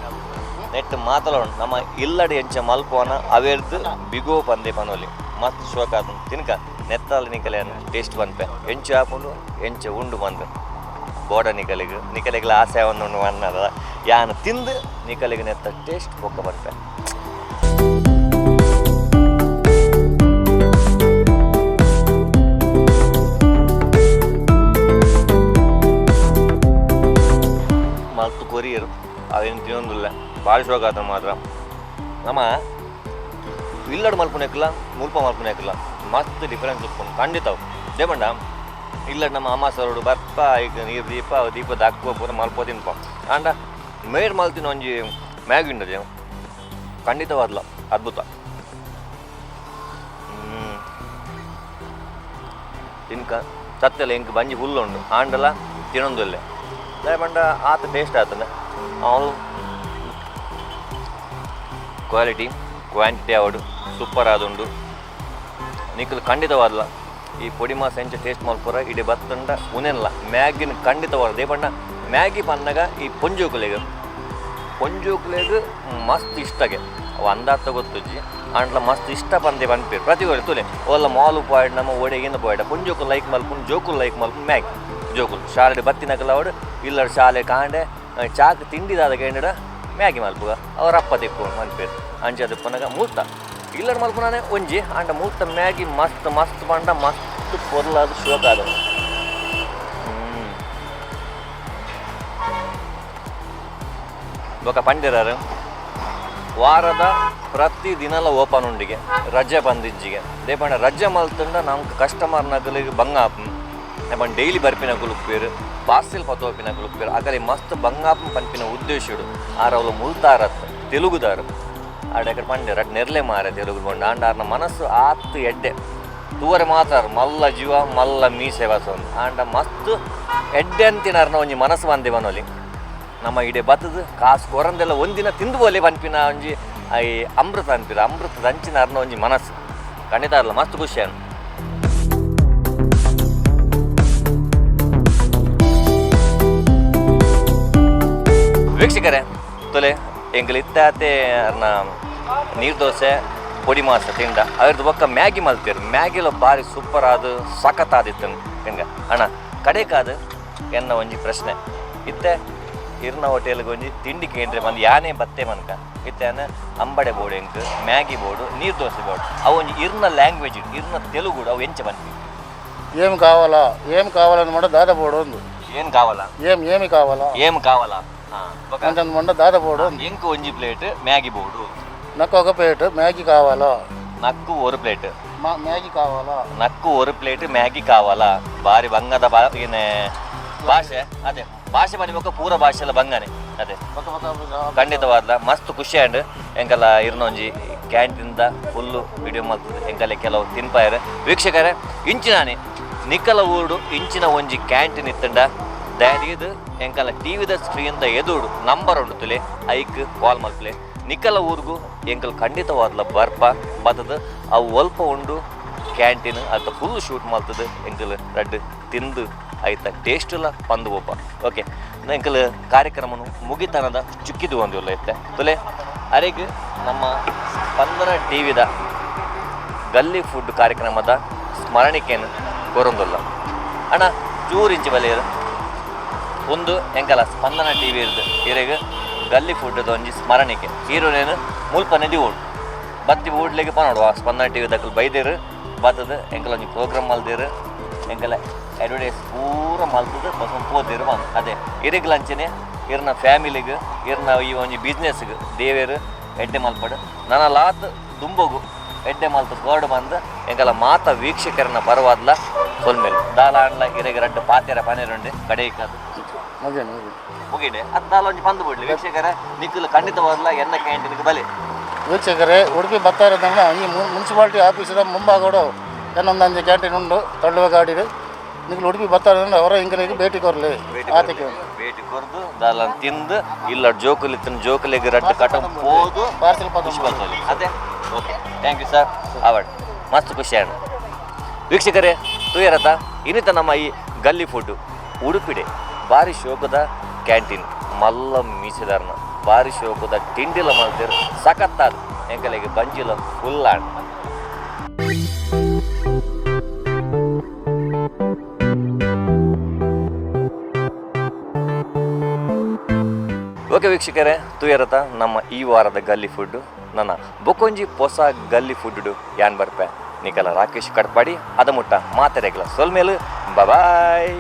ನೆಟ್ ಮಾತಲೋಣ. ನಮ್ಮ ಇಲ್ಲಡೆ ಎಂಚ ಮಲ್ಪೋನ ಅವೇರ್ದು ಬಿಗೋ ಪಂದೆ ಪನೋಲಿ. ಮಸ್ತ್ ಶೋಕ ಆತು. ತಿನ್ಕ ನೆತ್ತಲ್ಲಿ ನಿಕಲೆ ಟೇಸ್ಟ್ ಪನ್ಪೆ, ಎಂಚ ಆಪುಂಡು ಎಂಚ ಉಂಡು ಬಂದು ಬೋಡ ನಿಕಲಿಗೆ ನಿಕಲಿಗೆಲ್ಲ ಆಸೆ ಒಂದು ಉಂಡು ಅನ್ನದ. ಯಾನ್ ತಿಂದು ನಿಕಲಿಗೆ ನೆತ್ತ ಟೇಸ್ಟ್ ಬೊಕ್ಕ ಪನ್ಪೆ. ಮಲ್ತು ಕೊರಿಯರು ಅವೇನು ತಿನ್ನೊಂದಿಲ್ಲ. ಭಾಳ ಶೋಕ ಆತ ಮಾತ್ರ. ನಮ್ಮ ಇಲ್ಲಡ್ ಮಲ್ಪುನೆಕ್ಲ ಮುಲ್ಪ ಮಲ್ಪುನೆಕ್ಲ ಮಸ್ತ್ ಡಿಫರೆನ್ಸ್ ಉಪ್ಪುಂಡು ಖಂಡಿತ. ದೇಪಂಡ ಇಲ್ಲಡ್ ನಮ್ಮ ಅಮ್ಮ ಸರೋಡು ಬರ್ಪ ಈಗ ನೀರು ದೀಪ ದೀಪ ದಾಕ್ಕುವ ಪೂರ ಮಲ್ಪ ತಿನ್ಪ. ಆಂಡ ಮೇಡ್ ಮಲ್ತಿನ ಒಂಜಿ ಮ್ಯಾಗಿ ಉಂಡದೆ ಖಂಡಿತವಾದ್ಲ ಅದ್ಭುತ. ತಿನ್ಕ ಸತ್ತೆಲ್ಲ ಇಂಕ್ ಬಂಜಿ ಹುಲ್ಲು ಉಂಡು ಆಂಡಲ ತಿನ್ನೊಂದಿಲ್ಲ. ಪಂಡ ಆತ ಟೇಸ್ಟ್ ಆತನ. ಅವನು ಕ್ವಾಲಿಟಿ ಕ್ವಾಂಟಿಟಿ ಅವಡು ಸೂಪರ್ ಆದುಂಡು. ನಿಕ್ಕಲು ಖಂಡಿತವಾದ್ಲ ಈ ಪೊಡಿ ಮಾಸ ಎಂಚ ಟೇಸ್ಟ್ ಮಲ್ಪುರ ಇಡೀ ಬತ್ತಂಡ ಉನೆಲ್ಲ ಮ್ಯಾಗಿನ ಖಂಡಿತವಾದ. ದೇಪಂಡ ಮ್ಯಾಗಿ ಪನ್ನಗ ಈ ಪೊಂಜೋಕುಲೆಗ್ ಪೊಂಜೋಕುಲೆಗ್ ಮಸ್ತ್ ಇಷ್ಟಗೆ ಅವು ಅಂದಾತ ಗೊತ್ತುಜ್ಜಿ. ಆಂಡ್ಲ ಮಸ್ತ್ ಇಷ್ಟ ಪಂದೆ ಪನ್ಪೇರು ಪ್ರತಿ ಒರಿ. ತುಲೆ ಓಲ್ಲ ಮಾಲು ಪಾಯ್ಡ್ ನಮ್ಮ ಓಡೆ ಏನು ಪೋಯ್ಡ ಪೊಂಜೋಕು ಲೈಕ್ ಮಲ್ಪುಂಡು, ಜೋಕುಲು ಲೈಕ್ ಮಲ್ಪುಂಡು ಮ್ಯಾಗಿ. ಜೋಕುಲು ಶಾಲೆಡ್ ಬತ್ತಿನಕಲ್ ಅವಡು ಇಲ್ಲಡ್ ಶಾಲೆ ಕಾಂಡೆ ಚಾಕ್ ತಿಂಡಿದಾದ ಕೇಂಡ ಮ್ಯಾಗಿ ಮಲ್ಪುಗ ಅವರ ಅಪ್ಪ ತಿಪ್ಪು ಮನ್ಪೇರು. ಅಂಚಾದ ಪನಗ ಮೂರ್ತ ಇಲ್ಲಡ್ ಮಲ್ಪುನಾನೆ ಒಂಜಿ ಆಂಡ ಮೂರ್ತ ಮ್ಯಾಗಿ ಮಸ್ತ್ ಮಸ್ತ್ ಪಂಡ ಮಸ್ತ್ ಪೊರ್ಲಾದ ಶೋಕ ಆದ. ಬೊಕ ಪಂಡಿರಾರು ವಾರದ ಪ್ರತಿ ದಿನಲ ಓಪನ್ ಉಂಡಿಗೆ, ರಜೆ ಬಂದಿಜ್ಜಿಗೆ. ದೇಪಂಡ ರಜೆ ಮಲ್ತುಂಡ ನಮ್ಗೆ ಕಸ್ಟಮರ್ ನಗಲಿಗೆ ಬಂಗ ಆಪುಂಡು. ದೇಪಂಡ ಡೈಲಿ ಬರ್ಪಿನ ಕುಲುಪ್ಪೇರು, ಪಾರ್ಸೆಲ್ ಪತೋಪಿನ ಕುಲುಪ್ಪೇರು ಅಗಲಿ ಮಸ್ತ್ ಬಂಗಾಪು ಪನ್ಪಿನ ಉದ್ದೇಶಡು. ಆರವಲು ಮುಲ್ತಾರತ್ ತೆಲುಗುದಾರು ಆಡ ಪಂಡೆ ರಡ್ ನೆರ್ಲೆ ಮಾರೆ ತೆಲುಗು ಕೊಂಡ. ಆಂಡ ಆರ್ನ ಮನಸ್ಸು ಆತ್ ಎಡ್ಡೆ ತೂವರೆ ಮಾತ್ರ ಮಲ್ಲ ಜೀವ ಮಲ್ಲ ಮೀಸೆ ಬಸೊಂದು. ಆಂಡ ಮಸ್ತ್ ಎಡ್ಡೆ ಅಂತಿನಾರ್ನ ಒಂಜಿ ಮನಸ್ಸು ಬಂದೆ ಬನೋಲಿ. ನಮ್ಮ ಇಡೆ ಬತ್ತದು ಕಾಸು ಕೊರಂದೆಲ್ಲ ಒಂದಿನ ತಿಂದು ಬೋಲೆ ಪನ್ಪಿನ ಒಂಜಿ ಈ ಅಮೃತ ಅನ್ಪಿರ ಅಮೃತದ ಅಂಚಿನ ಅರ್ನ ಒಂಜಿ ಮನಸ್ಸು ಖಂಡಿತ ಅಲ್ಲ. ಮಸ್ತ್ ಖುಷಿ ಅನ್ ವೀಕ್ಷಕರೇ. ತೊಲೆ ಎಂಕಲ್ ಇತ್ತಾತೆ ಅರ್ನ ನೀರು ದೋಸೆ ಪೊಡಿ ಮಾಸ ತಿಂಡ. ಅದ್ರದ್ದು ಬೊಕ್ಕ ಮ್ಯಾಗಿ ಮಲ್ತೇರು. ಮ್ಯಾಗಿಲ ಬಾರಿ ಸೂಪರ್ ಆದ ಸಖತ್ ಆದಿತ್ತು ಹೆಂಗ ಅಣ್ಣ. ಕಡೆಕಾದ ಎನ್ನ ಒಂಜಿ ಪ್ರಶ್ನೆ ಇತ್ತೆ, ಇರ್ನ ಹೋಟೆಲ್ಗೆ ಒಂಜಿ ತಿಂಡಿ ಕೇಂದ್ರ ಬಂದು ಯಾನೇ ಬತ್ತೆ ಮನ್ಕ ಇತ್ತೆ ಅನ್ನ ಅಂಬಡೆ ಬೋರ್ಡು ಎಂಕ್ ಮ್ಯಾಗಿ ಬೋರ್ಡು ನೀರು ದೋಸೆ ಬೋರ್ಡು ಅವು ಒಂಜಿ ಇರ್ನ ಲ್ಯಾಂಗ್ವೇಜ್ ಇರ್ನ ತೆಲುಗು ಅವು ಎಂಚ ಪನ್ಪಿ? ఏం కావాలా, ఏం కావాలన్నమాట దాదాపోడు ఉంది. ಏನು ಕಾವಲ? ఏం ఏమి కావాలా. ఏం కావాలా బొక్క ಅಂತಂದ್ಕೊಂಡ ದಾದపోಡು ఉంది. ಎಂಕ್ ಒಂಜಿ plate Maggi board. నాకు ఒక ప్లేట్ మ్యాగీ కావాలా. నక్కు ఒక ప్లేట్ మా మ్యాగీ కావాలా. నక్కు ఒక ప్లేట్ మ్యాగీ కావాలా. భారీ బంగద బా ఈయన ಭಾಷೆ ಅದೇ ಭಾಷೆ ಬನಿ ಬೊಕ್ಕ ಪೂರ ಭಾಷೆಲ ಬಂಗಾನೆ ಅದೇ. ఒక ఒక ಖಂಡಿತವಾದ್ಲ ಮಸ್ತ್ ಖುಷಿ ಆಂಡ್. ಎಂಕಲ ಇರ್ನೊಂಜಿ ಕ್ಯಾಂಟೀನ್ದ ಫುಲ್ಲು ವಿಡಿಯೋ ಮಲ್ತದೆ ಎಂಕಲೆ ಕೆಲವು ತಿನ್ಪಾಯರ್. ವೀಕ್ಷಕರೇ, ಇಂಚಿನಾನೆ ನಿಕ್ಕಲ ಊರುಡು ಇಂಚಿನ ಒಂಜಿ ಕ್ಯಾಂಟೀನ್ ಇತ್ತಂಡ ದಯದೀದ್ ಎಂಕಲ ಟಿವಿದ ಸ್ಕ್ರೀನ್ದ ಎದುಡು ನಂಬರ್ ಉಂಡು ತುಲೆ, ಐಕ್ ಕಾಲ್ ಮಲ್ಪಲೆ. ನಿಕ್ಕಲ ಊರಿಗೂ ಎಂಕಲ್ ಖಂಡಿತವಾದ್ಲ ಬರ್ಪ ಬತ್ತದ. ಅವು ಒಲ್ಪ ಉಂಡು ಕ್ಯಾಂಟೀನ್ ಅತ್ತ ಫುಲ್ ಶೂಟ್ ಮಲ್ತದೆ ಎಂಕಲ್ ರಡ್ಡ್ ತಿಂದು ಐತ ಟೇಸ್ಟುಲ ಪಂದು ಪೋಪ. ಓಕೆ, ಎಂಕಲ್ ಕಾರ್ಯಕ್ರಮನು ಮುಗಿತನದ ಚುಕ್ಕಿದು ಒಂದು ಇತ್ತೆ. ತುಲೆ ಅರೆಗ್ ನಮ್ಮ ಸ್ಪಂದನ ಟಿವಿದ ಗಲ್ಲಿ ಫುಡ್ ಕಾರ್ಯಕ್ರಮದ ಸ್ಮರಣಿಕೆಯನ್ನು ಕೊರೊಂದುಲ್ಲ. ಅಣ್ಣ, ಚೂರು ಇಂಚಿ ಬಲಿಯರು. ಒಂದು ಎಂಕಲ ಸ್ಪಂದನ ಟಿವಿ ಇರ್ದು ಇರೆಗ್ ಗಲ್ಲಿ ಫುಡ್ ಒಂಜಿ ಸ್ಮರಣಿಕೆ. ಹೀರೋನೇನು ಮುಲ್ಪನೆ ಓಡು ಬತ್ತಿ ಓಡ್ಲಿಕ್ಕೆ ಪನೋಡು. ಆ ಸ್ಪಂದನ ಟಿವಿ ದಕ್ಕಲು ಬೈದೇರು, ಬತ್ತದ ಎಂಕಲ ಒಂಜಿ ಪ್ರೋಗ್ರಾಮ್ ಮಲ್ದೇರು, ಎಂಕಲ ಅಡ್ವರ್ಟೈಸ್ ಪೂರ ಮಲ್ತದ ಬಸ್ ಪೋತೇರು ಬಂದು. ಅದೇ ಇರೆಗ್ ಲಂಚನೆ, ಇರ್ನ ಫ್ಯಾಮಿಲಿಗೆ, ಇರ್ನ ಈ ಒಂಜಿ ಬಿಸ್ನೆಸ್ಗೆ ದೇವೇರು ಎಡ್ಡೆ ಮಲ್ಪಡು, ನನ್ನ ಲಾತ್ ದುಂಬಗು ಎಡ್ಡೆ ಮಲ್ತು ಗೋಡ್ ಬಂದು ಎಂಕಲ ಮಾತ ವೀಕ್ಷಕರನ್ನ ಪರವಾದ್ಲ ಸೊಲ್ಮೇಲೆ ದಾಲ ಅಣ್ಲ ಇರೆಗ್ ರಡ್ಡು ಪಾತೆರ ಪನೆರುಂಡೆ ಕಡೆಯಿಕ್ಕದು. ಮುಗಿಯಣ, ಮುಗಿಯಣ. ಮುಗಿಡೆ ಅದು ದಾಲ ಒಂಜಿ ಪಂದು ಬಿಡ್ಲಿ ವೀಕ್ಷಕರ, ನಿಕ್ಕಲು ಖಂಡಿತವಾದ್ಲ ಎನ್ನ ಕ್ಯಾಂಟೀನ್ಗೆ ಬಲೆ. ವೀಕ್ಷಕರೇ, ಉಡುಪಿ ಬರ್ತಾ ಇರೋದ್ರಿಂದ ಈ ಮುನ್ಸಿಪಾಲ್ಟಿ ಆಫೀಸಿನ ಮುಂಭಾಗಡು ಏನೊಂದೊಂದು ಕ್ಯಾಂಟೀನ್ ಉಂಡು, ತಳ್ಳುವ ಗಾಡಿ. ನೀವು ಉಡುಪಿ ಬರ್ತಾ ಇರೋದ್ರಿಂದ ಅವರ ಇಂಗ್ಲಿಗೆ ಭೇಟಿ ಕೊರಲಿ ಆತಕ್ಕೆ. ಭೇಟಿ ಕೊರ್ದು ದಾಲ ತಿಂದು ಇಲ್ಲ ಜೋಕುಲಿ ತಿಂದು ಜೋಕುಲಿಗೆ ರಡ್ಡು ಕಟ ಪೋದು ಪಾರ್ಸೆಲ್. ಖುಷಿ ಬರ್ತದೆ ಅದೇ. Okay, thank you sir. Award ಮಸ್ತ್ ಖುಷಿ ಆಯ್ತು. ವೀಕ್ಷಕರೇ, ತೂಯರತ ಇನ್ನಿತ ನಮ್ಮ ಈ ಗಲ್ಲಿ ಫುಡ್ಡು ಉಡುಪಿಡೆ ಬಾರಿ ಶೋಕದ ಕ್ಯಾಂಟೀನ್, ಮಲ್ಲ ಮೀಸೆದಾರನ ಬಾರಿ ಶೋಕದ ತಿಂಡಿಲ ಮಲ್ತೇರು. ಸಖತ್ತಾದ ಎಂಕಲೆಗೆ ಬಂಜಿಲ ಫುಲ್ ಆಂಡ್. ಓಕೆ ವೀಕ್ಷಕರೇ, ತೂಯರತ ನಮ್ಮ ಈ ವಾರದ ಗಲ್ಲಿ ಫುಡ್ಡು. ನನ್ನ ಬೊಕೊಂಜಿ ಪೊಸ ಗಲ್ಲಿ ಫುಡ್ಡು ಯಾನ್ ಬರ್ಪೆ ನಿಕಲ ರಾಕೇಶ್ ಕಟ್ಪಾಡಿ. ಅದ ಮುಟ್ಟ ಮಾತೆರೆಗ್ಲ ಸೊಲ್ಮೇಲು. ಬಾಯ್.